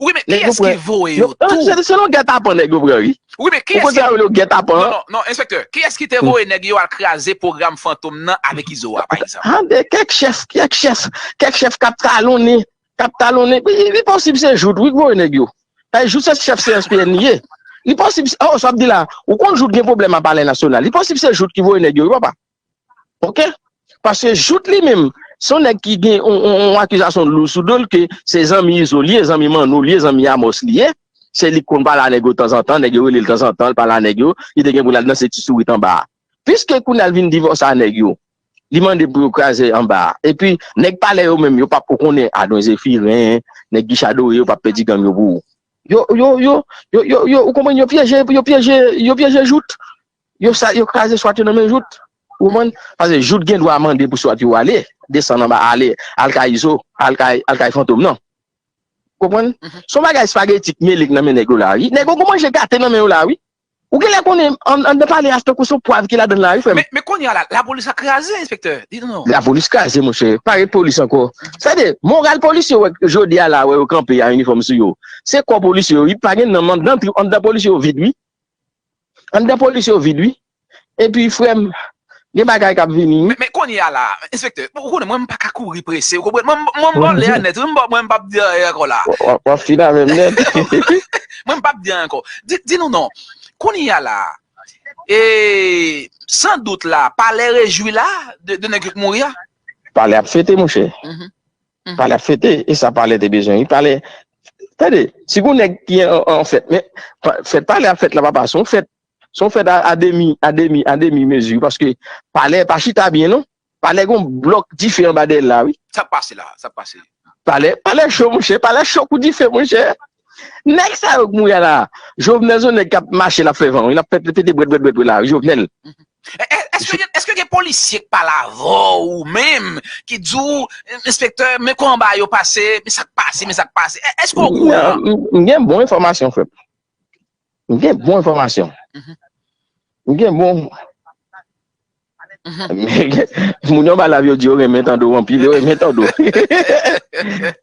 Wi, men kiyès ki voye yo tou? Se, se nan gètapan nèg yo pran, wi. Wi, men kiyès ki... Ou konn sa yo rele gètapan? Non, non, non, enspektè, kiyès ki te voye nèg yo al kraze pwogram Fantom nan avèk Izo a, pa egzanp? Tande, kèk chèf, kèk chèf, kèk chèf k ap talonnen, k ap talonnen. Li, li posib se Jout, wi, k voye nèg yo. Paske Jout se chèf C S P N li ye. Li posib, oh, sa w ap di la, ou konn Jout gen pwoblèm a Palè Nasyonal. Li posib se Jout ki voye nèg yo, wi, papa. Ok? Paske Jout li menm, se yon nèg ki gen yon, yon, yon akizasyon lou sou do l ke se zanmi Izo li ye, zanmi Manno li ye, zanmi Amos li ye. Se li k konn pale a nèg yo tanzantan, nèg yo rele l tanzantan, l pale a nèg yo, li te gen pou l al danse ti sourit anba a. Piske kounye a l vin divòse a nèg yo, li mande pou yo kraze anba a. Epi, nèg palè yo menm, yo p ap, ou konnen, Adwen Zefiren, nèg Gicha Dore, yo p ap pèdi gang yo pou ou. Yo, yo, yo, yo, yo, yo, ou konprann, yo pyeje, yo pyeje, yo pyeje Jout. Yo sa, yo kraze Swat yo nan men Jout. Ou konprann? Paske Jout gen dwa mande pou Swat yo ale, desann anba, ale, al kay Izo, al kay, al kay Fantom nan. Konprann? Se yon bagay espageti k mele k nan men nèg yo la, wi. Nèg yo gon manje gate nan men yo la, wi. Ou genlè konnen, an, anndan palè a, se tankou se yon pwav ki ladan l la, wi, frè m. Men, men kounye a la, lapolis la kraze, enspektè. Di nou non. Lapolis kraze, monchè. Pa gen polis ankò. Sa vle di, moral polisye yo wè jodi a la, wè yo kanpe a inifòm sou yo. Se kò polisye yo, wi. Pa gen nanm anndan, anndan polisye yo vid, wi. Anndan polis yo vid, wi. Epi, frè m, gen bagay k ap vini, wi. Men, men kounye a la, enspektè, ou konnen mwen, m pa ka kouri prese, ou konprann? Mwen, mwen, mwen, m ba w lè a nèt, wi, m ba, mwen, m p ap di anyen ankò la. W ap, w ap fin avè m nèt. Mwen, m p ap di anyen ankò. Di, di nou non. Kounye a la, e, san dout la, palè rejwi la, de, de nèg yo k mouri a? Palè ap fete, monchè. Palè ap fete, e sa palè te bezwen. Li palè, tande, si gon nèg ki an, an fèt, men, pa, fèt palè ap fèt la, papa, se yon fèt, se yon fèt a, a demi, a demi, a demi mezi, paske palè pa chita byen, non. Palè gon blòk dife anba dèyè l la, wi. Sa k pase la, sa k pase. Palè, palè cho, monchè, palè cho kou dife, monchè. Nèg sa yo k mouri a la, Jovenel se yon nèg k ap mache, l ap fè van, wi, l ap fè pete bwèt, bwèt, bwèt, bwèt la, wi, Jovenel. E, e, èske gen, èske gen polisye k pale avè w ou menm, ki di w, enspektè, men kòman bagay yo pase, men sa k pase, men sa k pase? E, èske w okouran? M, m gen bon enfòmasyon, frè m. M gen bon enfòmasyon. M gen bon. Moun yo anba lav yo di yo renmen tande w anpil, yo renmen tande w.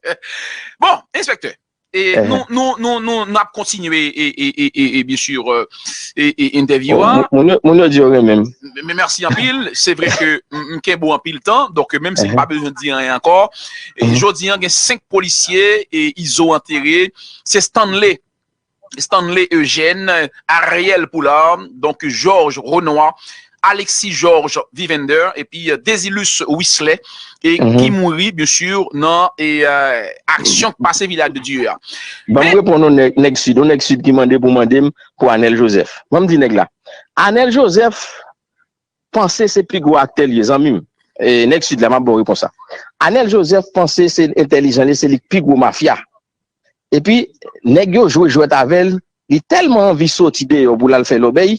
Bon, enspektè, e, nou, nou, nou, nou, n ap kontinye, e, e, e, e, e, byen si, e, e, entèvyou a. Moun, moun yo, moun yo di yo renmen m. Men, men mèsi anpil. Se vre ke m, m kenbe w anpil tan, donk menm si m pa bezwen di anyen ankò. E, jodi a, gen senk polisye e Izo antere. Se Stanley, Stanley Eugène, Ariel Poulard, donk Georges Renois, Alexis Georges Vivender, epi, e, Désilus Wisley, e ki mouri, byen si, nan, e, e, aksyon k pase Vilaj de Dye a. Ban m reponn yon nèg, nèg Sid, yon nèg Sid ki mande pou mande m pou Anèl Joseph. Ban m di nèg la. Anèl Joseph panse se pi gwo aktè l ye, zanmi m. E, nèg Sid la, m ap ba w repons la. Anèl Joseph panse se entèlijan li, se li k pi gwo mafya. Epi, nèg yo jwe jwèt avè l, li tèlman anvi soti deyò pou l al fè lòbèy,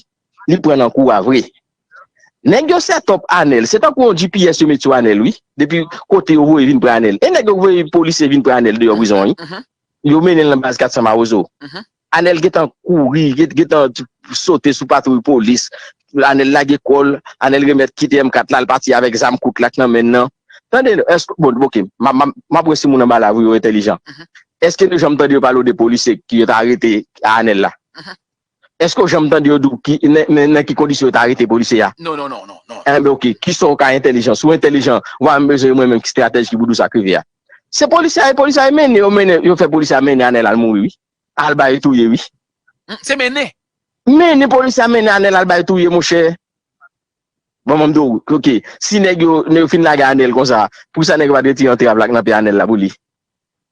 li pran nan kou a vre. Nèg yo set up Anèl, se tankou yon G P S yo met sou Anèl, wi. Depi kote yo voye vin pran Anèl. E nèg yo voye polisye vin pran Anèl deyò prizon an, wi. Yo mennen l nan baz kat san Mawozo. Anèl gentan kouri, gen- gentan sote sou patwouy polis. Anèl lage kò l, Anèl remèt kite M kat la, l pati avèk zam kout la k nan men l nan. Tande, èske, bon, oke, m ap- m ap- m ap wè si moun anba la pou yo entèlijan. Èske nou janm tande yo pale de polisye ki yo ta arete a Anèl la? Èske w janm tande yo di w ki, nan, nan, nan ki kondisyon yo ta arete polisye a? Non, non, non, non, non. Enben, oke, kisa w ka entèlijan? Si w entèlijan, w pa menm bezwen mwen menm ki estratèj ki pou di w sa k rive a. Se polisye a, e polisye a e mennen, yo mennen, yo fè polisye a mennen Anèl al mouri, wi. Al bay touye, wi. Mm, se mennen. Mennen polisye a mennen Anèl al bay touye, monchè. Bon, mwen m di w, oke, si nèg yo, nèg yo fin lage Anèl konsa, poukisa nèg yo pa t retire antrav la k nan pye Anèl la pou li?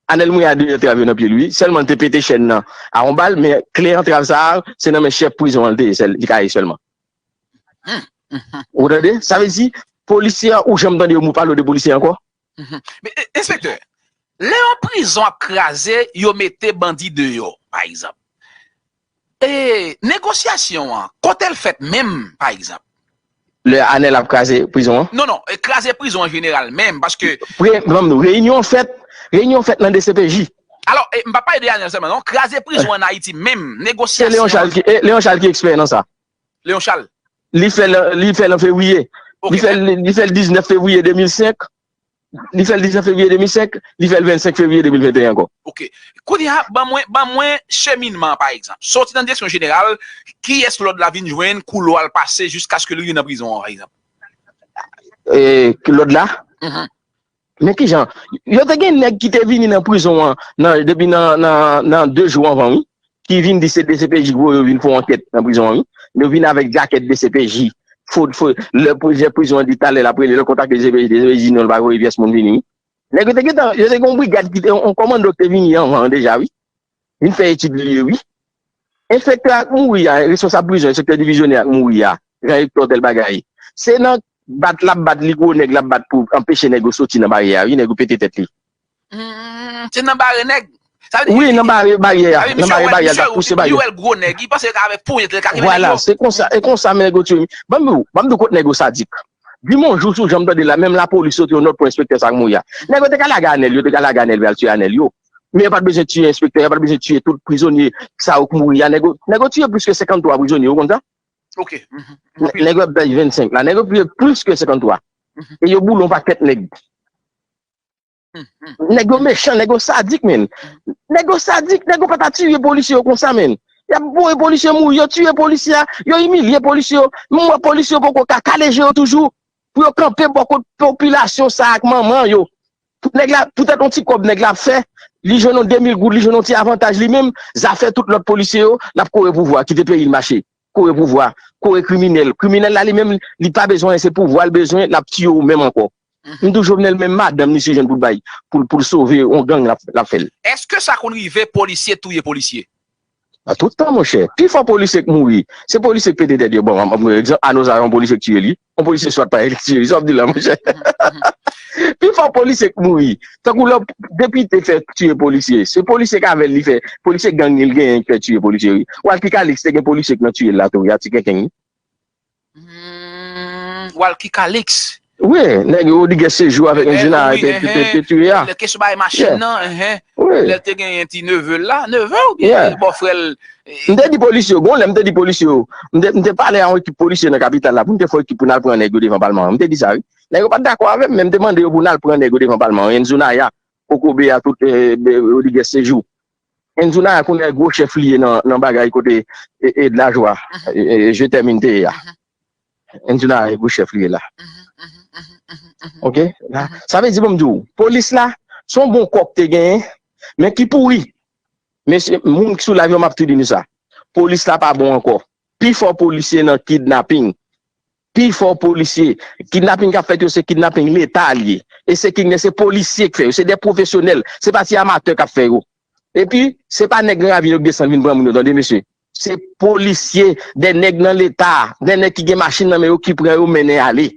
Anèl mouri a de antrav yo nan pye l, wi. Sèlman l te pete chèn nan a yon bal, men kle antrav sa a, se nan men chèf prizon an l te ye, sèl, li ka ye sèlman. Ou tande? Sa vle di, polisye a, ou janm tande yo mou pale de polisye ankò? Men, e, enspektè, lè yon prizon ap kraze, yo mete bandi deyò, pa egzanp. E negosyasyon an, kote l fèt menm, pa egzanp? Lè Anèl ap kraze prizon an? Non, non, e kraze prizon an jeneral menm, paske Pre- ban m di w, reyinyon fèt, reyinyon fèt nan D C P J. Alò, e, m pa pale de Anèl sèlman, non, kraze prizon an Ayiti menm, Se Leon Chal negosyasyon. Ki, e, Leon Chal ki ekspè nan sa. Leon Chal. Li fè l, li fè l an fevriye. Ok, Li fè l, li fè l diznèf fevriye de mil senk. Li fè l diznèf fevriye de mil senk, li fè l vennsenk fevriye de mil venteyen ankò. Ok. Kounye a, ban mwen, ban mwen cheminman an, pa egzanp. Soti nan direksyon jeneral, kiyès lòd la vin jwenn, koulwa l pase jiskaske li rive nan prizon an, pa egzanp? E, lòd la? Mhm. Men kijan? Yo te gen nèg ki te vini nan prizon an, nan, depi nan, nan, nan de jou anvan, wi. Ki vin di se D C P J ki voye yo vin fè yon ankèt nan prizon an, wi. Yo vin avèk djakèt D C P J. Fo, fo, lè pri- lè prizon an di talè l ap rele, lè kontakte D C P J, D C P J di non, l pa voye pyès moun vini, wi. Nèg yo te gentan, yo te gen yon brigad ki te, yon kòmando ki te vini anvan an deja, wi. Vin fè etid li yo, wi. Enspektè a k mouri a, responsab prizon, enspektè divizyonè a k mouri a, Jean Hector tèl bagay. Se nan bat l ap bat li, gwo nèg l ap bat pou anpeche nèg yo soti nan baryè a, wi, nèg yo pete tèt li. Hmm, se nan bare nèg. Sa vle di, Wi, nan bare baryè a. Sa vle di, Nan misye bare wè, baryè a, l misye ap pouse wè, li baryè. Wè l gwo nèg, li panse l ka avèk ponyèt li ka kenbe nèg Vwala, yo. Se konsa, e konsa, men nèg yo tire. Ban m di w, ban m di w kot nèg yo sadik. Di m yon jou si w janm tande la, menm lapolis soti yon nòt pou enspektè sa k mouri a. Nèg yo te ka lage Anèl, yo te ka lage Anèl, yo al tiye Anèl yo. Men yo pa t bezwen tiye enspektè, yo pa t bezwen tiye tout prizonye sa yo k mouri a. Nèg yo, nèg yo tiye plis ke senkanntwa prizonye, ou konn sa? Ok. Mhm. Nè- Nèg yo ap bay vennsenk la, nèg yo tiye plis ke senkanntwa. Mhm. E yo boule yon pakèt nèg. Mhm. Nèg yo mechan, nèg yo sadik, men. Nèg yo sadik, nèg yo pa ta tiye polisye yo konsa, men. Y ap voye polisye mouri, yo tiye polisye a, yo imilye polisye yo. M wè polisye yo poko ka kale je yo toujou. Pou yo kanpe bò kot popilasyon sa ak manman yo. Pou nèg la, poutèt yon ti kòb nèg la ap fè, li jwenn yon de mil goud, li jwenn yon ti avantaj li menm, zafè tout lòt polisye yo, l ap kore pouvwa, kite peyi l mache. Kore pouvwa, kore kriminèl. Kriminèl la li menm, li pa bezwen anyen, se pouvwa l bezwen, l ap tiye w menm ankò. M di w Jovenel menm madanm misye jwenn pou l bay, pou l, pou l sove yon gang l ap, l ap fè l. Èske sa konn rive polisye touye polisye? A tout tan, monchè. Pi fò polisye k mouri, se polisye k pete tèt yo. Bon, an, an, egzanp, Anosa, yon polisye k tiye li. Yon polisye swat pa li k tiye li. Sa w ap di la, monchè? Pi fò polisye k mouri. Tankou lè depite fè tiye polisye. Se polisye k avè l li fè. Polisye gang li l genyen k fè tiye polisye, wi. Walky Calix te gen polisye k nan tiye l la tou, wi, a ti kenken, wi. Hmm, Walky Calix. Wi, nèg Rodriguez Sejou avèk Enjina te, te, te, te tiye a. Lè kesyon bay machin nan, enhen. Wi. Lè l te genyen ti neve l la, neve l oubyen bòfrè l. M te di polisye yo, gon lè m te di polisye yo, m te, m te pale a yon ekip polisye nan kapital la, pou m te fè ekip pou n al pran nèg yo devan palman an. M te di sa, wi. Nèg yo pa t dakò avè m, men m te mande yo pou n al pran nèg yo devan palman an. Enzo Naya, Kokobe a, tout, eh, Rodriguez Sejou. Enzo Naya konnen gwo chèf li ye nan, nan bagay kote, e, e, de la jwa. E, e, je termine te ye a. Enzo Naya e gwo chèf li ye la. Ok? La. Sa vle di, bon, m di w, polis la, se yon bon kòk te genyen, men ki pouri. Mesye, moun ki sou live yo, m ap tou di nou sa. Polis la pa bon ankò. Pi fò polisye nan kidnaping. Pi fò polisye. Kidnaping k ap fèt yo, se kidnaping Leta l ye. E se kidnè, se polisye k fè yo. Se de pwofesyonèl. Se pa ti amatè k ap fè yo. Epi, se pa nèg Gran Ravin yo k desann vin pran moun yo, tande, mesye. Se polisye, de nèg nan Leta, de nèg ki gen machin nan men yo ki pran yo, mennen ale.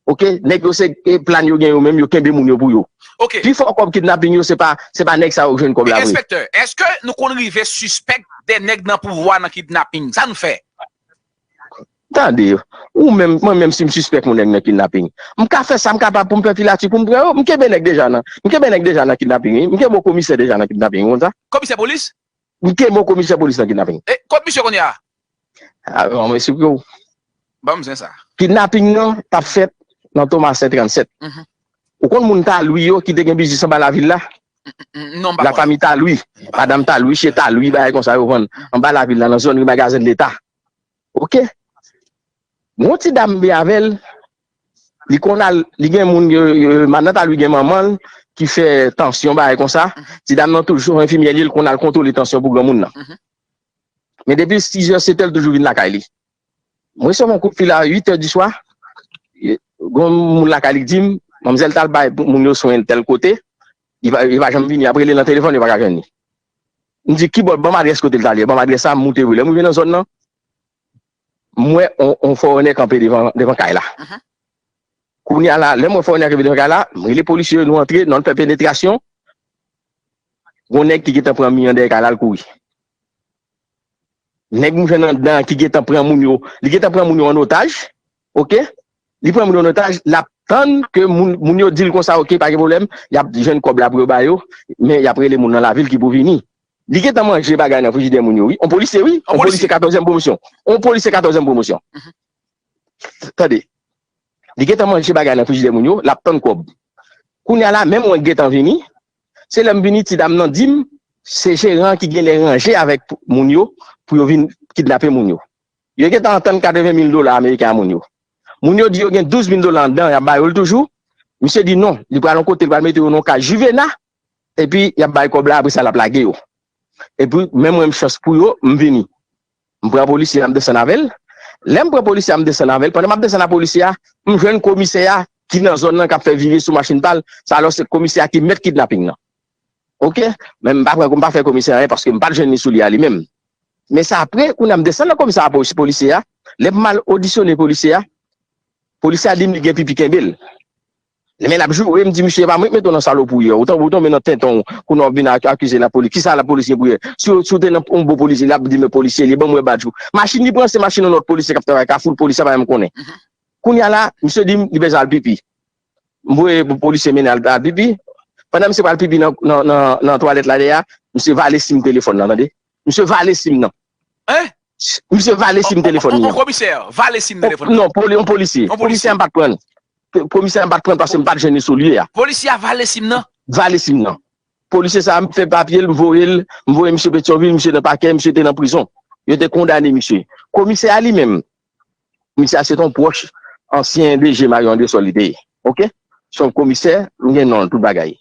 Ok, nèg yo se e, plan yo gen yo menm, yo kenbe moun yo pou yo. Ok. Pi fò kòb kidnaping yo, se pa, se pa nèg sa yo jwenn kòb la vre. Enspektè, èske nou konn rive sispèk de nèg nan pouvwa nan kidnaping? Sa nou fè? Tande, ou menm, mwen menm si m sispèk yon nèg nan kidnaping, m ka fè sa m kapab pou m fè filatri pou m pran yo. M kenbe nèg deja nan, m kenbe nèg deja nan kidnaping, wi. M kenbe yon komisè deja nan kidnaping, ou konn sa? Komisè polis? M kenbe yon komisè polis nan kidnaping. E kot misye kounye a? Ah, bon, mwen sipre w. Ban m zen sa. Kidnaping nan t ap fèt nan Tomasen trannsèt. Mhm. Ou konn moun Talwi yo ki te gen biznis anba lavil la? Mm, non, m pa La konnen. Fami Talwi, madanm Talwi, che Talwi, bagay konsa yo vann anba lavil la, nan zòn ri Magazen Leta. Ok? Yon ti dam byen avè l, li konn al, li gen moun, yo, yo, madanm Talwi gen manman l ki fè tansyon, bagay konsa. Mhm. Ti dam nan toujou enfimyè li, l konn al kontwole tansyon pou granmoun nan. Mhm. Men depi sizè, setè, l toujou vin lakay li. Mwen resevwa yon kout fil a uit è di swa. Gon moun lakay li k di m, manmzèl t al bay moun yo swen tèl kote, li pa, li pa janm vini, ap rele nan telefòn, yo pa ka jwenn li. M di, "Kibò, ban m adrès kote l t al ye, ban m adrès sa, m moute vre." Lè m rive nan zòn nan, m wè on, on fòrenè kanpe devan, devan kay la. Mhm. Kounye a la, lè m wè fòrenè kanpe devan kay la, m rele polisye yo, nou antre, nou al fè penetrasyon. Gon nèg ki gentan pran mi an dèyè kay la, l kouri. Nèg m jwenn anndan an ki gentan pran moun yo, li gentan pran moun yo an otaj, ok? Li pran moun yo an otaj, l ap tann ke moun, moun yo di l konsa, ok, pa gen pwoblèm, y ap jwenn kòb la pou yo ba yo, men y ap rele moun nan lavil ki pou vini. Li gentan manje bagay nan frijidè moun yo, wi. On polisye, wi. On On polisye polisye. katòzyèm pwomosyon. On polisye katòzyèm pwomosyon. Mhm. Tande. Li gentan manje bagay nan frijidè moun yo, l ap tann kòb. Kounye a la, menm mwen gentan vini, se lè m vini, ti dam nan di m, se jeran ki genlè ranje avèk moun yo pou yo vin kidnape moun yo. Yo gentan antann katreven mil dola ameriken a moun yo. Moun yo di yo gen douz mil dola anndan, y ap ba yo l toujou. Misye di non, li pral yon kote, li pral mete yo nan yon kay Juvena, epi y ap bay kòb la, apre sa l ap lage yo. Epi menm mwen m chans pou yo, m vini. M pran polisye a, m desann avè l. Lè m pran polisye a, m desann avè l. Pandan m ap desann a polisye a, m jwenn komisè a ki nan zòn nan k ap fè vire sou machin pa l. Sa alò se komisè a ki mèt kidnaping nan. Ok? Men m pa pran, m pa fè komisè a anyen paske m pa t jwenn li sou li a li menm. Men se apre, kounye a m desann nan komisarya polis, polisye a. Lè m al odisyone polisye a, polisye a di m li gen pipi kenbe l. Men l ap joure, m di misye, "E pa mwen k mete w nan salopriye. Ou tonbe, ou tonbe nan tenten w, kounye a w ap vin ak-, akize lapolis. Kisa lapolis gen pou ye? Si w, si w te nan yon bon polisye, l ap di men polisye li, ban m wè badj ou." Machin li pran, se machin yon lòt polisye k ap travay Kafou, polisye a pa menm konnen. Kounye a la, misye di m li bezwen al pipi. M voye polisye mennen al, al pipi. Pandan misye pral pipi nan, nan, nan, nan twalèt la dèyè a, misye vale sim telefòn nan, tande. Misye vale sim nan. Hein? Misye vale sim telefòn li On an. Komisè, vale sim telefòn. Non, poli, on polisye. On Polisye a m pa t pran. Komisè a m pa t pran paske m pa t jwenn li sou lye a. Polisye a vale sim nan. Vale sim nan. Polisye sa a m fè papye l, m voye l, m voye misye Petyonvil, misye nan pakè, misye te nan prizon. Yo te kondane misye. Komisè a li menm, komisè a se t on pwòch ansyen D G Marion Andresol li te ye. Ok? Se yon komisè, m gen non l, tout bagay.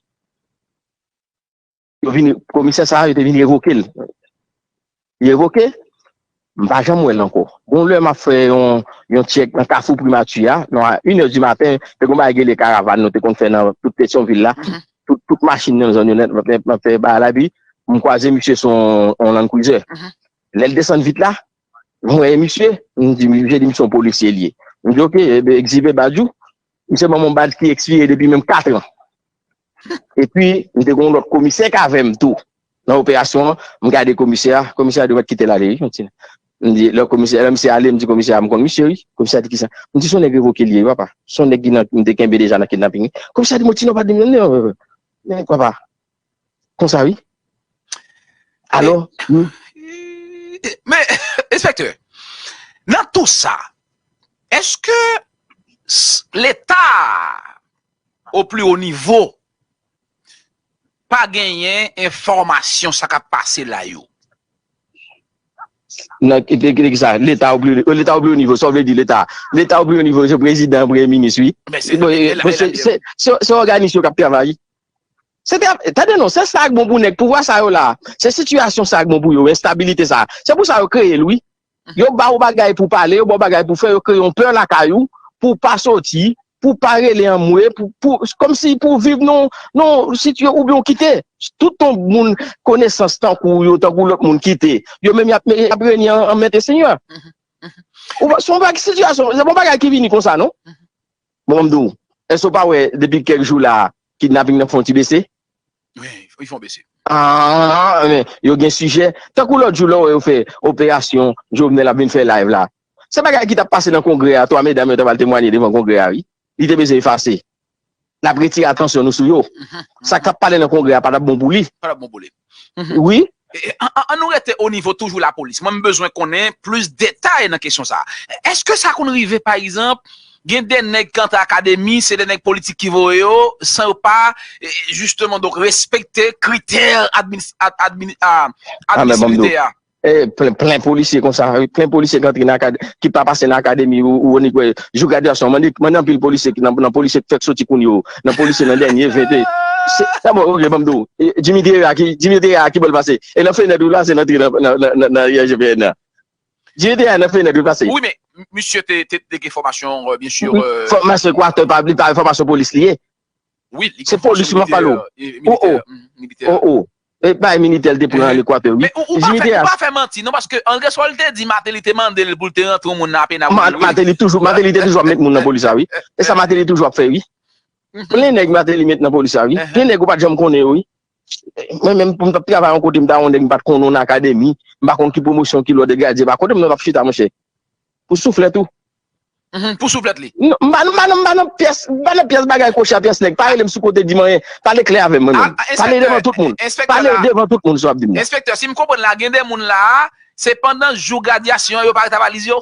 Yo vin, komisè sa a, yo te vin revoke l. Li revoke, m pa janm wè l ankò. Gon lè m ap fè yon, yon tchèk nan Kafou Primati a, non, a inè di maten, te gon bagay rele karavàn nou te konn fè nan tout Petyonvil la. Tout, tout machin nan zòn yo nèt, m ap fè, m ap fè bagay la, epi m kwaze misye sou yon, yon Land Cruiser. Lè l desann vit la, m wè misye, m di, misye di m se yon polisye li ye. M di, "Ok, e ben, egzibe badj ou." Misye ban m yon badj ki ekspire depi menm kat an. Epi, m te gen yon lòt komisè k avè m tou. Nan operasyon an, m gade komisè a, komisè a di, "Ou mèt kite l ale, wi, yon ti." M di, lè komisè, lè misye ale, m di komisè a, "M konn misye, wi." Komisè a di, "Kisa?" M di, "Se yon nèg revoke li ye, wi, papa. Se yon nèg ki nan, m te kenbe deja nan kidnaping." Komisè a di, "Mwen, ti non, pa di m, non, non, non, papa." Konsa, wi. Alò, hmm. Men, enspektè, nan tou sa, èske s- Leta o pli wo nivo pa genyen enfòmasyon sa k ap pase la yo? Nan ki, ki, ki, ki sa? Leta o pli, Leta o pli wo nivo, sa w vle di Leta? Leta o pli wo nivo, se prezidan, premye minis, wi. Men se Bon, e, bon, se, se, se, se òganis yo k ap travay. Se te, tande non, se sa k bon pou nèg pouvwa sa yo la. Se sitiyasyon sa k bon pou yo, enstabilite sa. Se pou sa yo kreye l, wi. Yo ba w bagay pou pale, yo ba w bagay pou fè, yo kreye yon pè lakay ou, pou w pa soti, pou w pa rele anmwe, pou, pou, kòmsi pou w viv non, non, sitiye oubyen w kite. Tout yon moun konesans tankou w yo, tankou lòt moun kite. Yo menm y ap, y ap reni an, an mèt e senyè. Ou pa, se yon bagay, sitiyasyon, se yon bagay ki vini konsa, non? Bon, m di w, èske w pa wè depi kèk jou la, kidnaping nan fè yon ti bese? Wi, li fè yon bese. Ah, men, yo gen sijè. Tankou lòt jou lè w wè yo fè operasyon, Jovenel ap vin fè live la. Se bagay ki t ap pase nan kongrè a, twa medam yo t ap al temwanye devan kongrè a, wi. Li te bezwen efase. L ap retire atansyon nou sou yo. Sa k t ap pale nan kongrè a pa t ap bon pou li. Pa t ap bon pou li. Wi. An nou rete o nivo toujou lapolis. Mwen, m bezwen konnen plis detay nan kesyon sa a. Èske sa konn rive, pa egzanp, gen de nèg k antre akademi, se de nèg politik ki voye yo, san yo pa, jisteman, donk, respekte kritè administ, administ, administrite a? E, plen, plen polisye konsa, plen polisye k antre nan akademi, ki pa pase nan akademi ou, ou nik wè jou gradyasyon. Mande, mande anpil polisye ki nan, nan polisye k fèk soti kounye yo, nan polisye nan dènye vente. Se, sa bon, ok, ban m di w. Jimmy Terra ki, Jimmy Terra ki bò l pase. E nan fenèt ou la, se nan antre nan, nan, nan, nan, nan I G P N nan. Jimmy Terra nan fenèt ou pase. Wi, men, misye te, te, te gen fòmasyon, byen si. Fòmasyon Ekwatè, pa, li pa fòmasyon polis li ye. Wi, li gen fòmasyon militè. Oh, oh. E bay militè l te pran an Ekwatè, wi. Men ou, ou pa fè, ou pa fè manti, non, paske André Sol te di Martelly te mande l pou l te rantre yon moun nan apena pou li, wi. Martelly toujou, Martelly te toujou ap met moun nan polis la, wi. E sa Martelly toujou ap fè, wi. Plen nèg Martelly met nan polis la, wi. Plen nèg ou pa t janm konnen yo, wi. Mwen menm, pou m t ap travay yon kote, m ta wè yon nèg m pa t konnen nan akademi, m pa konn ki pwomosyon, ki lòd, gradye, pa kote m nan t ap chita, monchè. Pou souflèt ou. Pou souflèt li. Non, m pa, m pa, m pa nan pyès, m pa nan pyès bagay kochè a pyès nèg. Pa rele m sou kote di m anyen. Pale klè avè m, mwen menm. Pale devan tout moun. Pale devan tout moun sa w ap di m nan. Enspektè, si m konprann la, gen de moun la a, se pandan jou gradyasyon an yo pa rete a valiz yo.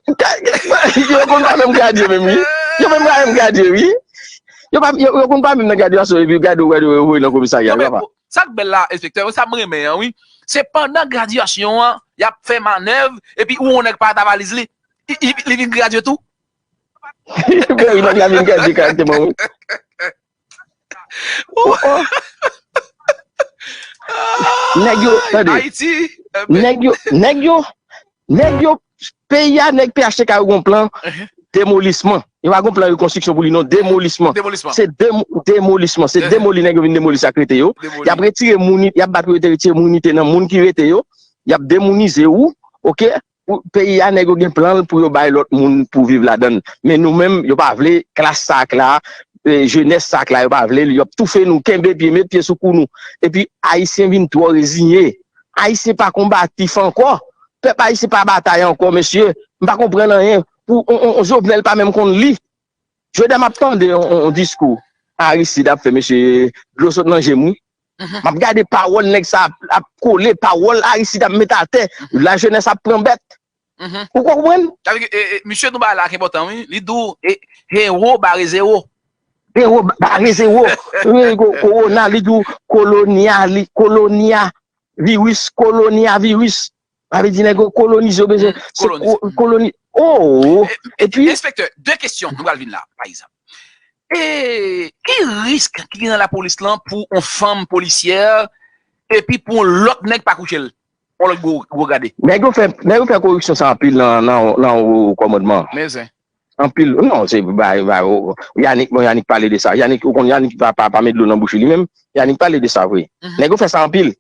Yo konn pa menm gradye menm, wi. Yo menm pa menm gradye, wi. Yo pa, yo, yo konn pa menm nan gradyasyon, epi gade w, gade w, yo voye nan komisarya. Yo pa. Sa k bèl la, enspektè, sa m renmen an, wi. Se pandan gradyasyon an, y ap fè manèv, epi ou wè yon nèg pa rete a valiz li. Li, li, li vin gradye tou. Li vin gradye karekteman, wi. Nèg yo, tande. Nèg yo, nèg yo, nèg yo, peyi a, nèg P H T K yo gon plan demolisman. Yo pa gon plan rekonstriksyon pou li, non, demolisman. Se demolisman. Se demoli nèg yo vin demoli sa k rete yo. Y ap retire moun, y ap bat pou yo te retire moun ki te nan moun ki rete yo. Y ap demounize ou, oke? Pou peyi a, nèg yo gen plan l pou yo bay lòt moun pou viv ladan l. Men nou menm, yo pa vle, klas sa k la, jenès sa k la, yo pa vle l, y ap toufe nou, kenbe pye, met pye sou kou nou. Epi, Ayisyen vin twò reziye. Ayisyen pa konbatif ankò. Pèp ayisyen pa batay ankò, mesye. M pa konprann anyen. Pou on, on, on Jovenel pa menm konn li. Jodi a m ap tande on, on, on diskou Aristide ap fè, mesye, dlo sot nan je m, wi. M ap gade pawòl nèg sa ap, ap kole, pawòl Aristide ap met atè, lajenès ap pran bèt. Ou konprann? Sa vle di, e, e, misye di yon bagay la ki enpòtan, wi. Li di w, e, hewo bare zewo. Hewo ba-, bare zewo. Wi, ko-, kowona, li di w, kolonya, li, kolonya, viris, kolonya, viris. Sa vle di nèg yo kolonize, yo bezwen, se koloni. Oh! Epi, enspektè, de kesyon nou pral vin la, pa egzanp. E ki risk ki gen nan lapolis lan pou yon fanm polisyè epi pou yon lòt nèg pa kouche l? Yon lòt gwo, gwo grade. Nèg yo fè, nèg yo fè koripsyon sa anpil nan, nan, nan wo kòmandman. Men zen. Anpil, non, se ba, ba, Yannick, bon, Yannick pale de sa. Yannick, ou konn Yannick pa, pa, pa met dlo nan bouch li menm. Yannick pale de sa vre. Nèg yo fè sa anpil.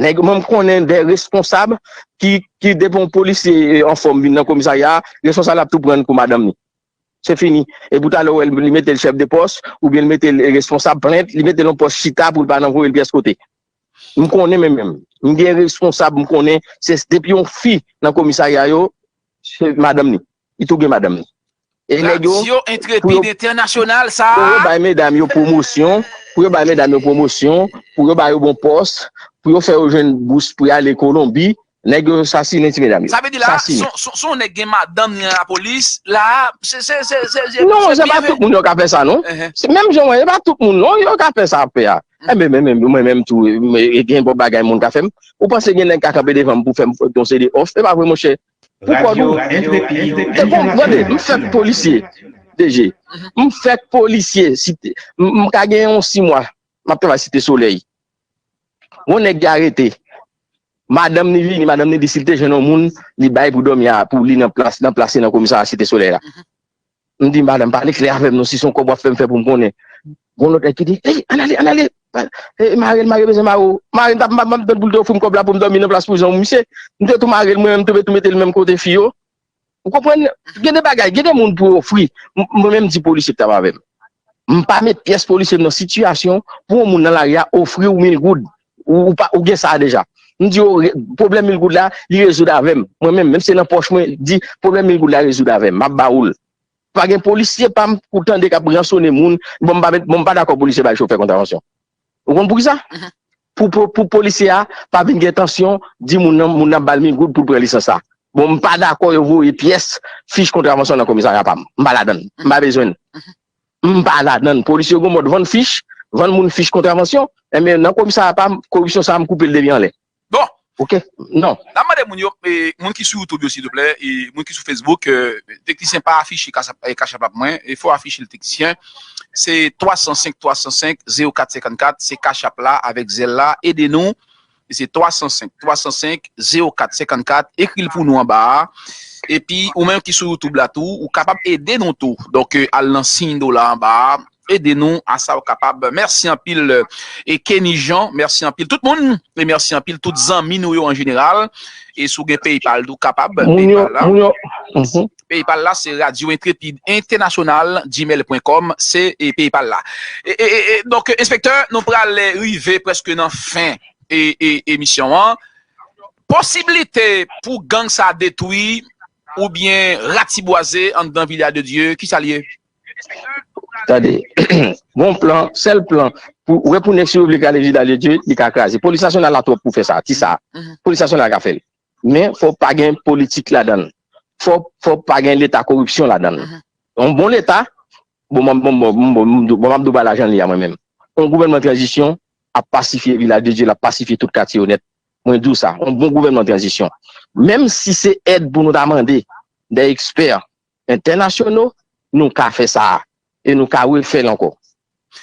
Nèg, mwen m konnen de responsab ki, ki depi yon polisye anfòm vin nan komisarya, responsab la ap tou pran l kou madanm li. Se fini. Epi w talè w wè l, li mete l chèf de pòs, oubyen l mete l responsab plent, li mete l yon pòs chita pou l pa nan voye l pyès kote. M konnen men menm. M gen responsab, m konnen, se depi yon fi nan komisarya yo, se madanm li. Li tou gen madanm li. E nèg yo, radyo Entrepid Entènasyonal sa a, pou yo bay medam yo pwomosyon, pou yo bay medam yo pwomosyon, pou yo ba yo bon pòs, pou yo fè yo jwenn bous pou y ale Kolonbi, nèg yo sasinen ti medam yo. Sa vle di la, sasinen. Se yon, se yon, se yon nèg gen madanm li nan lapolis, la, se, se, se, se, se, non, se pa tout moun yo ka fè sa, non. Se menm jan, wè, se pa tout moun, non, yo ka fè sa ap fè a. Enben, men, men, mwen menm tou, e, e, gen bon bagay moun ka fè m. Ou panse gen nèg ka kanpe devan m pou fè m yon seri de òf? E pa vre, monchè. Pou kòd ou. E bon, tande, m fèk polisye, D G. M fèk polisye, Site, m, m ka gen yon sis mwa, m ap travay Site Solèy. Yon nèg ki arete. Madanm ni vini, madanm ni di si l te jwenn yon moun, li bay pou dòmi a, pou li nan plas, nan plase nan komisarya Site Solèy la. M di, madanm, pale klè avè m non, si se yon kòb w ap fè m fè pou m konnen. Gon lòt nèg ki di, ey, ann ale, ann ale. Ey, mare l, mare bezwen mare w. Mare m t ap, m ap, m ap tann pou l te ofri m kòb la pou m dòmi nan plas prizon misye. M te tou mare l, mwen menm, m te tou mete l menm kote fi yo. Ou konprann? Gen de bagay, gen de moun pou yo ofri. M- Mwen menm di polisye k t ap avè m. M pa met pyès polisye nan sitiyasyon pou yon moun nan lari a ofri w mil goud. Ou, ou, pa, ou gen sa a deja. M di yo, re- pwoblèm mil goud la, li rezoud avè m. Mwen menm, menm se nan pòch mwen, di, pwoblèm mil goud la rezoud avè m. M ap ba ou l. Pa gen polisye pa m ou tande k ap ransonnen moun. Bon, m pa met- bon, m pa dakò polisye bay chofè kontravansyon. Ou konn poukisa? Pou, pou, pou polisye a pa vin gen tansyon, di moun nan, moun nan ba l mil goud pou l pran lisans la. Bon, m pa dakò yo voye pyès fich kontravansyon nan komisarya pa m. M pa ladann. M pa bezwen l. M pa ladann. Polisye yo gen mòd vann fich, vann moun fich kontravansyon. Enben, nan komisarya pa m, koripsyon sa a, m koupe l depi anlè. Bon, Ok? Non. N ap mande moun yo, e, moun ki sou YouTube yo, silvouplè, e moun ki sou Facebook, e, teknisyen pa afiche Cash App, e, Cash App mwen, e fò afiche l teknisyen. Se twa san senk, twa san senk, zewo kat senkannkat, se Cash App la avèk Zelle la, ede nou. E se twa san senk, twa san senk, zewo kat senkannkat, ekri l pou nou anba a. Epi, ou menm ki sou YouTube la tou, ou kapab ede nou tou. Donk, e, al nan siy dola anba a, ede nou a sa w kapab. Mèsi anpil, e, Kenny Jean, mèsi anpil tout moun, e mèsi anpil tout zanmi nou yo an jeneral. E si w gen PayPal tou kapab, Moun yo, PayPal la. Moun yo, mhm. PayPal la se Radio Intrépide International, gmail pwen kòm, se, e, PayPal la. E, e, e, e, donk, enspektè, nou pral rive prèske nan fen e, e, emisyon an. Posiblite pou gang sa detwi oubyen ratibwaze anndan Vilaj de Dye, kisa l ye? Tande, bon plan, sèl plan, pou, wè pou nèg si yo vle kraze Vilaj de Dye, li ka kraze. Polis nasyonal la twòp pou fè sa, ti sa. Polis nasyonal ka fè l. Men, fò pa gen politik ladan l. Fò, fò pa gen leta koripsyon ladan l. Yon bon leta, bon, bon, bon, bon, bon, bon, bon, bon, m ap di w ba lajan li a mwen menm. Yon gouvènman tranzisyon ap pasifye Vilaj de Dye, l ap pasifye tout katye yo nèt. Mwen di w sa, yon bon gouvènman tranzisyon. Menm si se èd pou nou ta mande, de ekspè entènasyonal, nou ka fè sa a. E nou ka refè l ankò.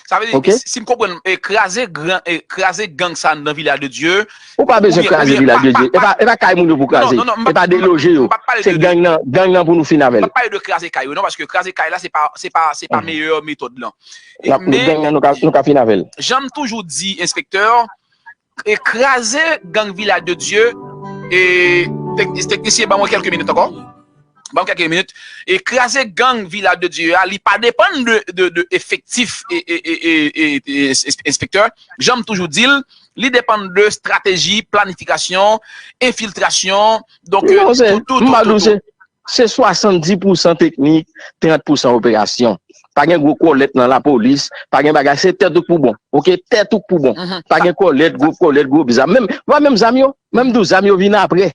Sa vle di, si m konprann, e, kraze, gran, e, kraze gang sa anndan Vilaj de Dye. Ou pa bezwen kraze Vilaj de Dye. E pa, e pa kay moun yo pou kraze. E pa deloje yo. Se gang nan, gang nan pou nou fin avè l. M pa pale de kraze kay yo, non, paske kraze kay la, se pa, se pa, se pa meyè metòd lan. Gang nan, nou ka, nou ka fin avè l. Jan m toujou di, enspektè, e kraze gang Vilaj de Dye, e tek- teknisyen, ban mwen kèlke minit ankò. Ban m kèlke minit. E kraze gang Vilaj de Dye a, li pa depann de, de, de efektif e, e, e, e, e, e, es- enspektè. Jan m toujou di l, li depann de estrateji, planifikasyon, enfiltrasyon. Donk, Non, se, tout, tout, m pa tout, di w, tout. Se, se swasanndis pousan teknik, trant pousan operasyon. Pa gen gwo kòlèt nan lapolis, pa gen bagay, se tèt ou k pou bon. Ok, tèt ou k pou bon. Pa gen kòlèt, gwo kòlèt, gwo zam. Menm, pa menm zam yo, menm tou zam yo vin apre.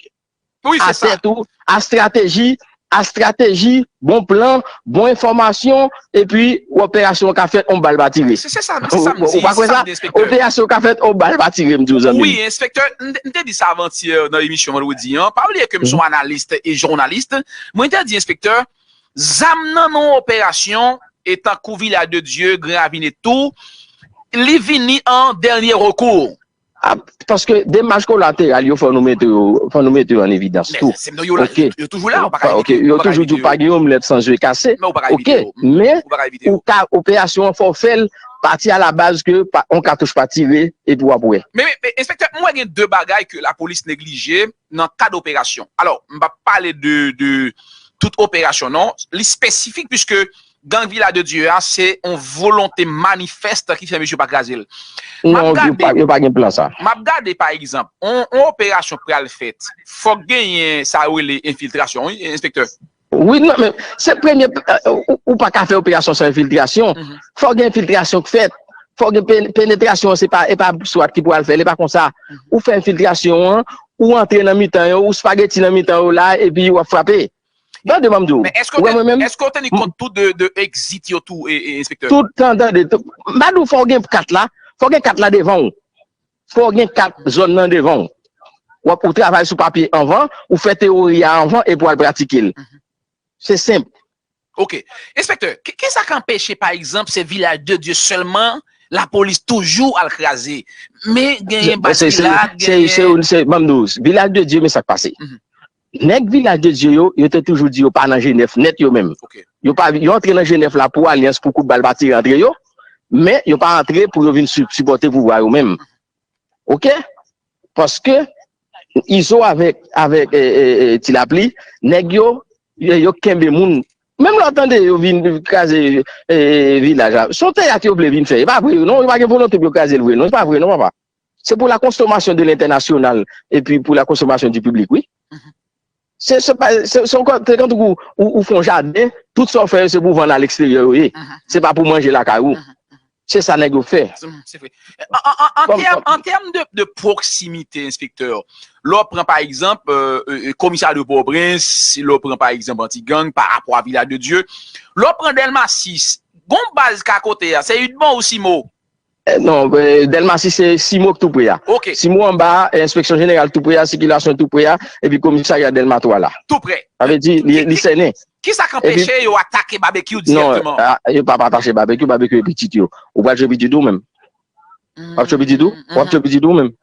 Wi, se sa. A tèt ou, a estrateji, a estrateji, bon plan, bon enfòmasyon, epi operasyon ka fèt, on bal pa tire. Se, se sa, se sa m di, Ou pa kwè se sa sa? M di, enspektè. Operasyon ka fèt, on bal pa tire, m di w, zanmi. Wi, enspektè, m te- m te di sa avantyè nan emisyon vandredi an. Pa bliye ke m se yon analis e jounalis. Mwen te di, enspektè, zam nan nan operasyon, e tankou Vilaj de Dye, Gran Ravin e tou, li vini an dènye rekou. Ah, paske demach kolateral yo, fò nou mete yo, fò nou mete yo an evidans tou. Yo, yo toujou la, ou pa ka evite yo. Yo toujou di pa gen omlèt san zye kase. Ok, men ou ka, operasyon an fò w fè l pati a la baz ke on katouch pa tire epi w ap wè. Men, men, men enspektè, m wè gen de bagay ke lapolis neglije nan kad operasyon. Alò, m p ap pale de, de tout operasyon, non. Li espesifik, piske gang Vilaj de Dye a, se yon volonte manifès ki fè misye pa kraze l. Non, yo pa, yo pa gen plan sa. M ap gade, pa egzanp, yon, yon operasyon pral fèt, fòk genyen sa yo rele enfiltrasyon, wi, enspektè. Wi, non, men se premye, ou, ou pa ka fè operasyon san enfiltrasyon. Fòk gen enfiltrasyon k fèt. Fòk gen pen- penetrasyon, se pa, e pa swat ki pral fè l, e pa konsa. Ou fè enfiltrasyon an, ou antre nan mitan yo, ou spageti nan mitan yo la, epi w ap frape. Tande, m ap di w. Men èske w teni kont tou de, de exit yo tou, e, e, enspektè? Tout tan, tande. M pa di w fò w gen kat la, fò w gen kat la devan w. Fò w gen kat zòn nan devan w. W ap, ou travay sou papye anvan, ou fè teyori a anvan, epi w al pratike l. Se senp. Ok. Enspektè, ki, ki sa k anpeche, pa egzanp, se Vilaj de Dye sèlman, lapolis toujou al kraze? Men genyen Baskilad, genyen. Se, se, se, ban m di w, Vilaj de Dye, men sa k pase. Nèg Vilaj de Dye yo, yo te toujou di yo pa nan G nèf nèt yo menm. Yo pa, yo antre nan G nèf la pou alyans, pou kout bal pa tire antre yo, men yo pa antre pou yo vin si- sipòte pouvwa yo menm. Ok? Paske Izo avèk, avèk e, e, e, Ti Lapli, nèg yo, yo, yo kenbe moun. Menm lè w tande yo vin kraze e, vilaj la, se yon teyat yo vle vin fè. E pa vre, non, yo pa gen volonte pou yo kraze l vre, non, se pa vre, non, papa. Se pou la consommation de l'international epi pou la consommation du public, wi. Se, se pa, se, se yon kò-, se kantik ou, ou, ou fè yon jaden, tout sa w fè yo, se pou vann a leksteryè yo ye. Se pa pou manje lakay ou. Se sa nèg yo fè. Se, se vre. An, an, an, an Kòm, tèm, kòm an tèm de, de pwoksimite, enspektè, lè w pran, pa egzanp, euh, euh, euh, komisarya de Pòtoprens, lè w pran, pa egzanp, Anti-Gang, pa rapò a Vilaj de Dye, lè w pran Dèlma sis, gon baz ka kote a, se Udmont ou Simo? Eh, non, eh, Dèlma sis se Simo k tou pre a. Ok. Simo anba a, eh, Enspeksyon Jeneral tou pre a, sikilasyon tou pre a, epi komisarya Dèlma twa la. Tou pre. Sa vle di, li, li sènen. Kisa k anpeche yo atake Babekyou dirèkteman? Non, ah, yo pa, pa atake Babekyou, Babekyou e pitit yo. Ou pral tchwe pitit ou menm? W ap tchwe pitit ou? W ap tchwe pitit ou menm?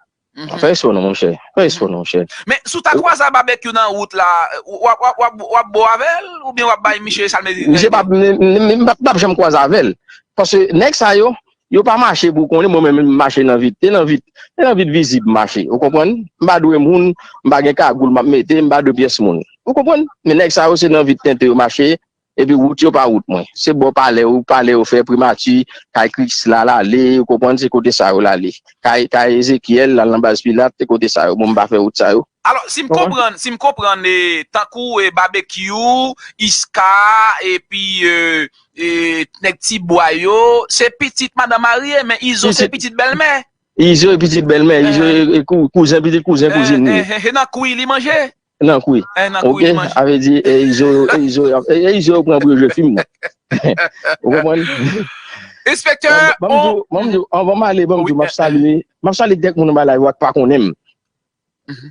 Fè espo non, monchè. Fè espo non, monchè. Men, si w ta kwaze a Babekyou nan wout la, w ap, w ap, w ap, w ap bo avè l, oubyen w ap bay misye sa l merite? Misye p ap, m, m, m, m p ap, p ap janm kwaze avè l. Paske nèg sa yo, yo pa mache pou konnen, mwen menm, m mache nan vit. E nan vit, e nan vit vizib m mache. Ou konprann? M pa dwe moun, m pa gen kagoul m ap mete, m pa dwe pyès moun. Ou konprann? Men nèg sa yo, se nan vit tenten yo mache, epi wout yo pa wout mwen. Se bò palè yo, palè yo fè, primati, kay Krisla l ale, ou konprann, se kote sa yo l ale. Kay, kay Ezekyèl, l al nan baz Pilat, se kote sa yo. Bon, m pa fè wout sa yo. Alò, si m konprann, si m konprann, eh, tankou, eh, Babekyou, Iska, epi, eh, eh, nèg Tibwa yo, se pitit madanm marye, men Izo se pitit bèlmè. Izo e pitit bèlmè, Izo e, e kou-, kouzen, pitit kouzen, kouzin li ye. Eh, eh, eh, nan kwi li manje. Nan kwi. Eh, nan kwi li manje. Ok? A vle di, e Izo, e Izo, e, e Izo yo pran pou yo jwe fim, non. Ou konprann? Enspektè, ban m di w, ban m di w, anvan m ale, ban m di w, m ap salye, m ap salye kèk moun anba live la k pa konnen m.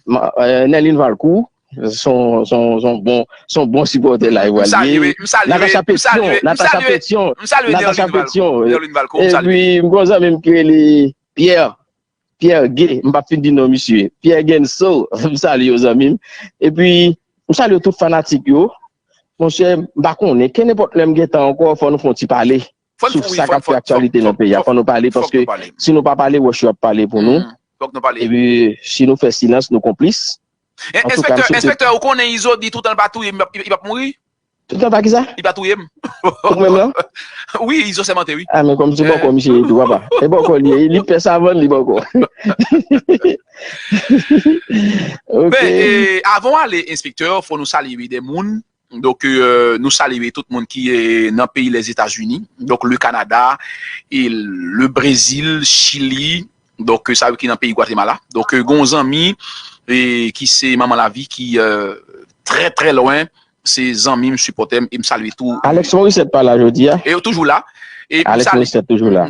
Ma, eh, Nerline Valcourt, se yon, se yon, se yon bon, se yon bon sipòtè live la li ye. Natacha Petion, Natacha Petion, Natacha Petion. Epi, m gen yon zanmi m ki rele Pierre, Pierre Gay, m p ap fin di non misye. Pierre Genso, m salye w, zanmi m. Epi, m salye tout fanatik yo. Monchè, m pa konnen, kenenpòt lè m gen tan ankò, fò nou fè yon ti pale sou sa k ap fè aktyalite nan peyi a. Fò nou pale, paske si nou pa pale, wòch yo ap pale pou nou. Epi, si nou fè silans, nou konplis. Antouka, enspektè, enspektè, ou konnen Izo di toutan l pa touye m, li p ap mouri? Toutan pa kisa? Li pa touye m. Ou menm lan? Wi, Izo sèmante, wi. A, men kòm se bòkò misye ye tou, papa. E bòkò li ye, li pè savann, li bòkò. Ok. Men, eh, avan w ale, enspektè, fò nou salye de moun. Donk, euh, nou salye tout moun ki, eh, nan peyi Lèzetazini. Donk, le Canada, e le Brésil, Chili. Donk, sa yo ki nan peyi Gwatemala. Donk, euh, gon zanmi, eh, ki se Manman Lavi ki, euh, trè, trè lwen. Se zanmi m, sipòtè m, e m salye tou. Alex Morissette pa la jodi a? E yo toujou la. E m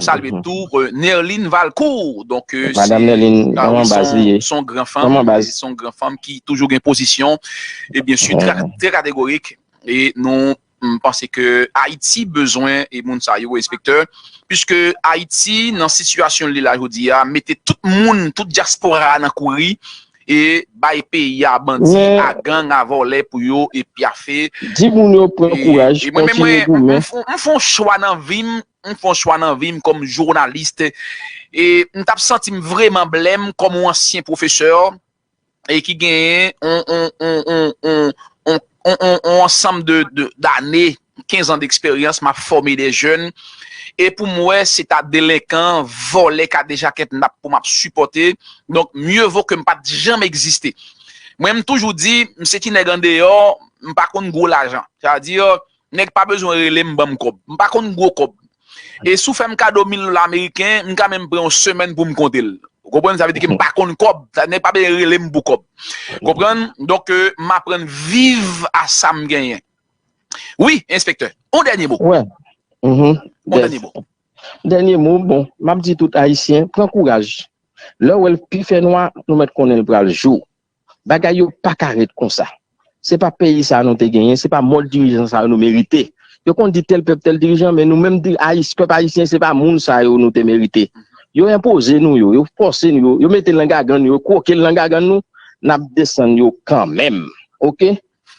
salye tou, euh, Nerline Valcourt. Donk, euh, se, se yon gran fanm, se yon gran fanm ki toujou gen pozisyon, e byen si, trè, trè kategorik. E nou, m panse ke Ayiti bezwen e moun sa yo, enspektè, piske Ayiti, nan sitiyasyon l ye la jodi a, mete tout moun, tout dyaspora a nan kouri, e bay peyi a bandi, a gang, a vòlè pou yo, e pyafe. Di moun yo pran kouraj, kontinye goumen. M fè yon chwa nan vi m, m fè yon chwa nan vi m kòm jounalis, e m t ap santi m vrèman blèm kòm yon ansyen pwofesè, e ki genyen yon, yon, yon ansanm de, de, dane, kenz an deksperyans, m ap fòme de jèn. E pou m wè, se ta delenkan, vòlè, kadejak, kidnap pou m ap sipòte. Donk, mye vo ke m pa t janm egziste. Mwen, m toujou di, m se ti nèg andeyò, m pa konn gwo lajan. Sa vle di, nèg pa bezwen rele m, ban m kòb. M pa konn gwo kòb. E si w fè m kado mil dola ameriken, m ka menm pran yon semèn pou m konte l. Ou konprann? Sa vle di ke m pa konn kòb. Sa, nèg pa bezwen rele m pou kòb. Konprann? Donk, euh, m aprann viv a sa m genyen. Wi, enspektè. Yon dènye mo. Wè. Yon dènye mo. Dènye mo, bon, m ap di tout Ayisyen, pran kouraj. Lè w wè l pi fè nwa, nou mèt konnen l pral jou. Bagay yo pa ka ret konsa. Se pa peyi sa nou te genyen, se pa mòd dirijan sa yo nou merite. Yo konn di tèl pèp, tèl dirijan, men nou menm di-, Ayis-, pèp ayisyen, se pa moun sa yo nou te merite. Yo enpoze nou yo, yo fòse nou yo, yo mete l nan gagann nou, yo kwoke l nan gagann nou, n ap desann yo kanmenm. Oke?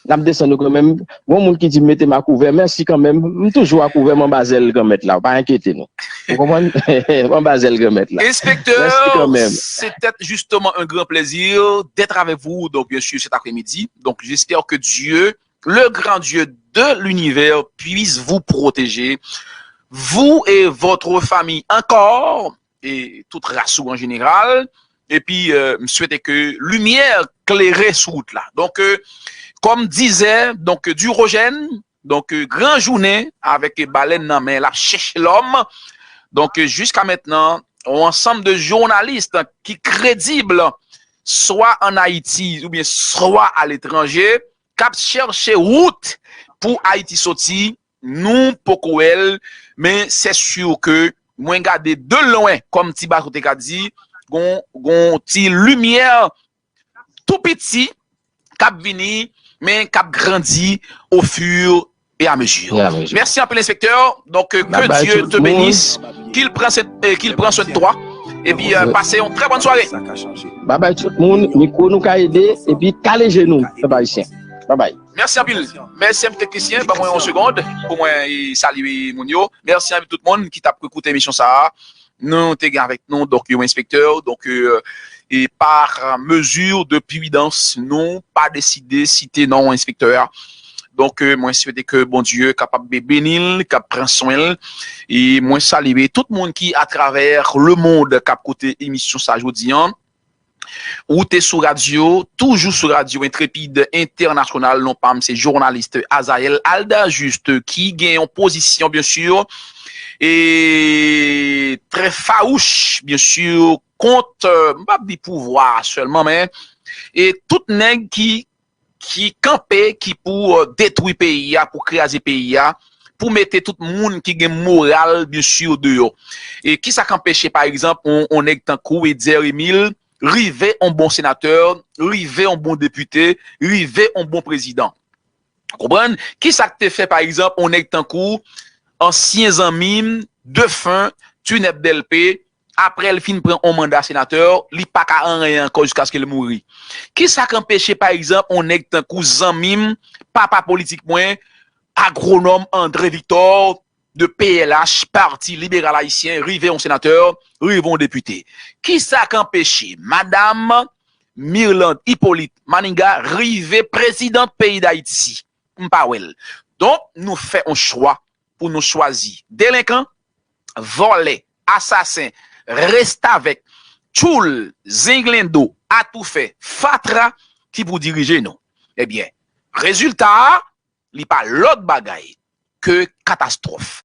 N ap desann yo kanmenm. Gon moun ki di m mete m akouvè, mèsi kanmenm. M toujou akouvè, m anba zèl Granmèt la, pa enkyete nou. Ou konprann? M anba zèl Granmèt la. Mèsi kanmenm. Inspecteur, c'était justement un grand plaisir d'être avec vous, donc bien sûr cet après-midi. Donc j'espère que Dieu le grand Dieu de l'univers puisse vous protéger, vous et votre famille encore, et toute race ou en général. Epi, euh, m swete ke limyè klere sou wout la. Donk, euh, kòm dizè, donk, Durogène, donk, euh, gran jounen avèk balèn nan men, l ap chèche lòm. Donk, euh, jusqu'à maintenant, yon ansanm de jounalis ki kredib, swa ann Ayiti oubyen swa aletranje, k ap chèche wout pou Ayiti soti, nou poko wè l, men c'est sûr que mwen gade de lwen, kòm ti bato te ka di, gon, gon ti limyè tou piti k ap vini, men k ap grandi au fur et à mesure. Merci anpil, enspektè. Donc, euh, que Dieu te bénisse, qu'il prend soin, euh, qu'il prend soin de toi, et puis, euh, passez une très bonne soirée. Babay tout moun, mikwo nou ka ede, epi kale je nou, pèp ayisyen. Babay. Mèsi anpil. Mèsi anpil teknisyen, ban mwen yon segonn pou mwen, e, salye moun yo. Mèsi anpil tout moun ki t ap koute emisyon sa a. Nou te gen avèk nou, donk, yon enspektè, donk, euh, e par mesure de prudence, nou pa deside site non enspektè a. Donk, euh, mwen swete ke Bondye kapab be-, beni l, k ap pran swen l. E mwen salye tout moun ki atravè le monde k ap koute emisyon sa jodi an. Ou te sou radyo, toujou sou radyo Entrepid Entènasyonal, non pa m se jounalis Azael Alda Juste ki gen yon pozisyon, byen si, e trè fawouch, byen si, kont, euh, m p ap di pouvwa a sèlman, men, e tout nèg ki, ki kanpe, ki pou, euh, detwi peyi a, pou kraze peyi a, pou mete tout moun ki gen moral, byen si, deyò. E kisa k anpeche, pa egzanp, on, on nèg tankou Etzer Emile, rive on bon senatè, rive on bon depite, rive on bon prezidan. Konprann? Kisa k te fè, pa egzanp, on nèg tankou ansyen zanmi m, defen, Tunèp Dèlpe, apre l fin pran on manda senatè, li pa ka anyen ankò jiskaske l mouri? Kisa k anpeche, pa egzanp, on nèg tankou zanmi m, papa politik mwen, agwonòm André Victor, de P L H, Pati Liberal Ayisyen, rive yon senatè, rive yon depite? Kisa k anpeche madam Mirlande Hyppolite Manigat rive prezidant peyi Dayiti? M pa wè l. Donk, nou fè yon chwa pou nou chwazi delenkan, vòlè, asasen, restavèk, tchoul, zenglendo, atoufè, fatra ki pou dirije nou. Ebyen, rezilta a, li pa lòt bagay ke katastwòf.